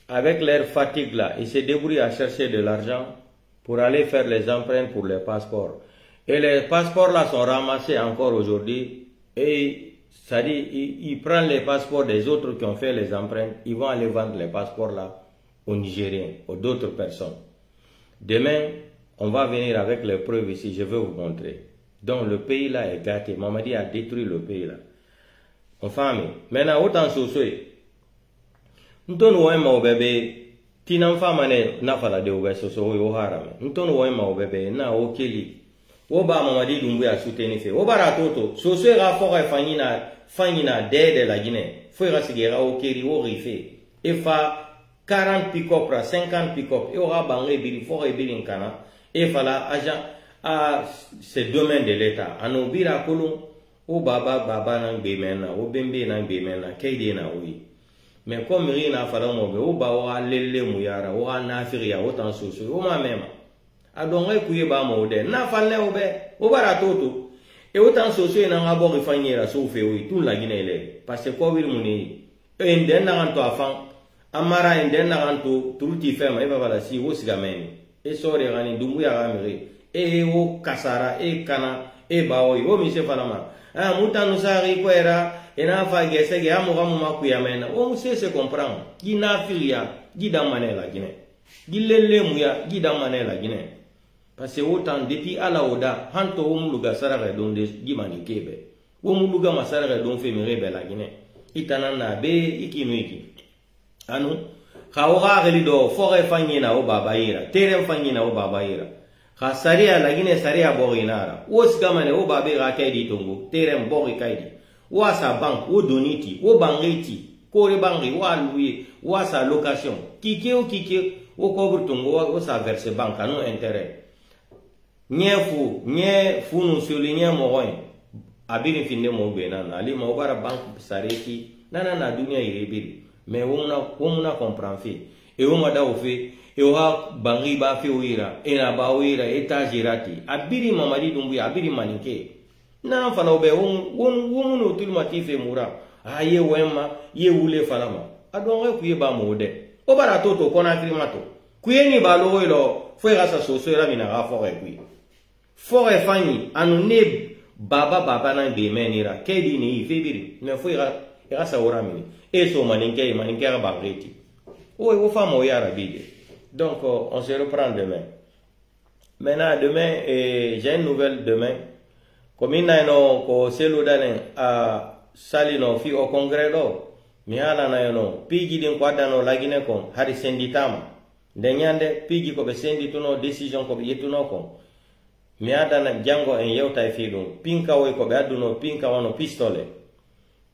avec leur fatigue là, ils se débrouillent à chercher de l'argent pour aller faire les empreintes pour les passeports. Et les passeports là sont ramassés encore aujourd'hui. Et ça dit, il, il prend les passeports des autres qui ont fait les empreintes. Ils vont aller vendre les passeports là aux Nigériens, aux d'autres personnes. Demain, on va venir avec les preuves ici. Je vais vous montrer. Donc le pays là est gâté. Mamadi a détruit le pays là. On famille. Maintenant, autant Sossoé. Ntonu wo en mawɓe ɓe tinan famane nafala de wo ɓe soso wo yo harame. Ntonu wo en mawɓe ɓe na wo keli. Wo ba Mamadi Doumbouya suteni fe. Wo bara toto. Soso e ga fo ga fanyina, fanyina dede la Guinée. Fo e ga sige ga wo keri wo rife. E fa quarante pick-up ra, cinquante pick-up. E wo ga bange biri fo ga biri nkana. E fa la agent a c'est domaine de l'État. Ano bira kolon. Wo baba, baba nan gbe men na, wo bembe nan gbe men na, kayde na wo yi. Mais comme ri na fala mo be, wo ba wo a lelle mu yara, wo a nafiri ya, wo tan soso, wo ma mema. A don ngai kuye ba mo de, na falle wo be, wo bara toto. E wo tan soso e nan a bo ri fanyera so fe wo yi, tun la Guinée le. Parce que ko wir mu ne yi. E nden na an to afan, Amara e nden na an to, tuluti fema, e baba la si, wo siga meni. E sore gani, Doumbouya ga miri. E wo kasara, e kana, e bawo, wo mi se falama. A, muta nusari ko era, e na fa gese ge, amu gamu maku ya mena. Wo mu se se comprend. Gi na firiya, gi damane la Guinée. Gi lelle mu ya, gi damane la Guinée. Parce que wo tan, depuis ala wo da, hanto wo mu luga sara ga don de, gi mani kebe. Wo mu luga masara ga don fe miri be la Guinée. Itana na be, iki no iki. Anu, xa wo xa xeli do, fo xe fa ɲena wo baba yira, teren fa ɲena wo baba yira. Xa sariya la Guinée sariya bo xinara. Wo sikamane wo babe xa kay di tongo, teren bo xi kay di. Wo a sa banque, wo doniti, wo bangeti, kore bangi, wo a louer, wo a sa location. Kike wo kike, wo kobre tongo, wo, wo sa verse banque, anu intérêt. Ɲɛ fu, ɲɛ funu soli ɲɛ mɔgɔ in. A biri finde mo be na na. Ali ma o bara bank sareti. Na na na duniya ire biri. Mais wo muna, wo muna comprend fe. E wo ma da o fe. E wo ha bangi ba fe o ira. E na ba o ira. E ta jirati. A biri Mamadi Doumbouya. A biri maninke. Na fala o be. Wo, wo, wo munu tulma ti fe mura. A ye wema. Ye wule fala ma. A donga ku ye ba mo de. O bara toto kona kiri mato. Ku ye ni ba lo wo lo. Fo e rasa so so era mina ga fo e ku ye. Fo e fanyi, anu ne baba baba na be menira. Ke di ne yi fe biri. Ne fo ira, ira sa ora mini. E so maninke, maninke ira bangreti. O, o fa mo yara bide. Donc, euh, on se reprend demain. Maintenant, demain, eh, j'ai une nouvelle demain. Comme il y a no ko selu dane a salino fi au congrès do. Mi hala na yono. Piji din ko adano lagine kon. Hari sendi tama. Nde ɲande, piiji ko ɓe sendituno, décision ko ɓe ƴettuno kon. Mi adana janngo en yewta e fii ɗum. Pinka woy ko ɓe adduno, pinka wano pistolet.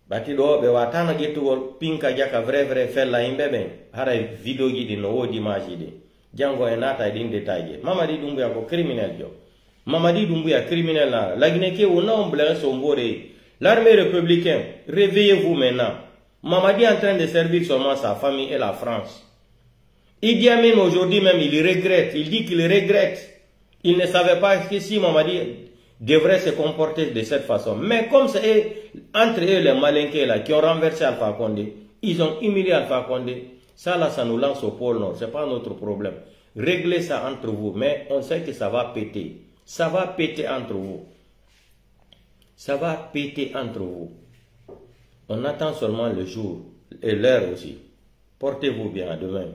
Ɓati ɗoo, ɓe waatano ƴettugol pinka jaka vrai vrai fella yimɓe ɓen. Haray vidéoji ɗin no woodi image ɗin. Janngo en naata e ɗin détail ji. Mamadi Doumbouya ko criminel jo. Mamadi Doumbouya criminel naala. Lagine ke wonna on blere so mboore. L'armée républicaine, réveillez-vous maintenant. Mamadi est en train de servir seulement sa famille et la France. Idi Amin, aujourd'hui même, il regrette. Il dit qu'il regrette. Il ne savait pas que si Mamadi devrait se comporter de cette façon. Mais comme c'est eux, entre eux, les Malinké là, qui ont renversé Alpha Condé, Ils ont humilié Alpha Condé. Ça là, ça nous lance au pôle Nord. C'est pas notre problème. Réglez ça entre vous. Mais on sait que ça va péter. Ça va péter entre vous. Ça va péter entre vous. On attend seulement le jour et l'heure aussi. Portez-vous bien. À demain.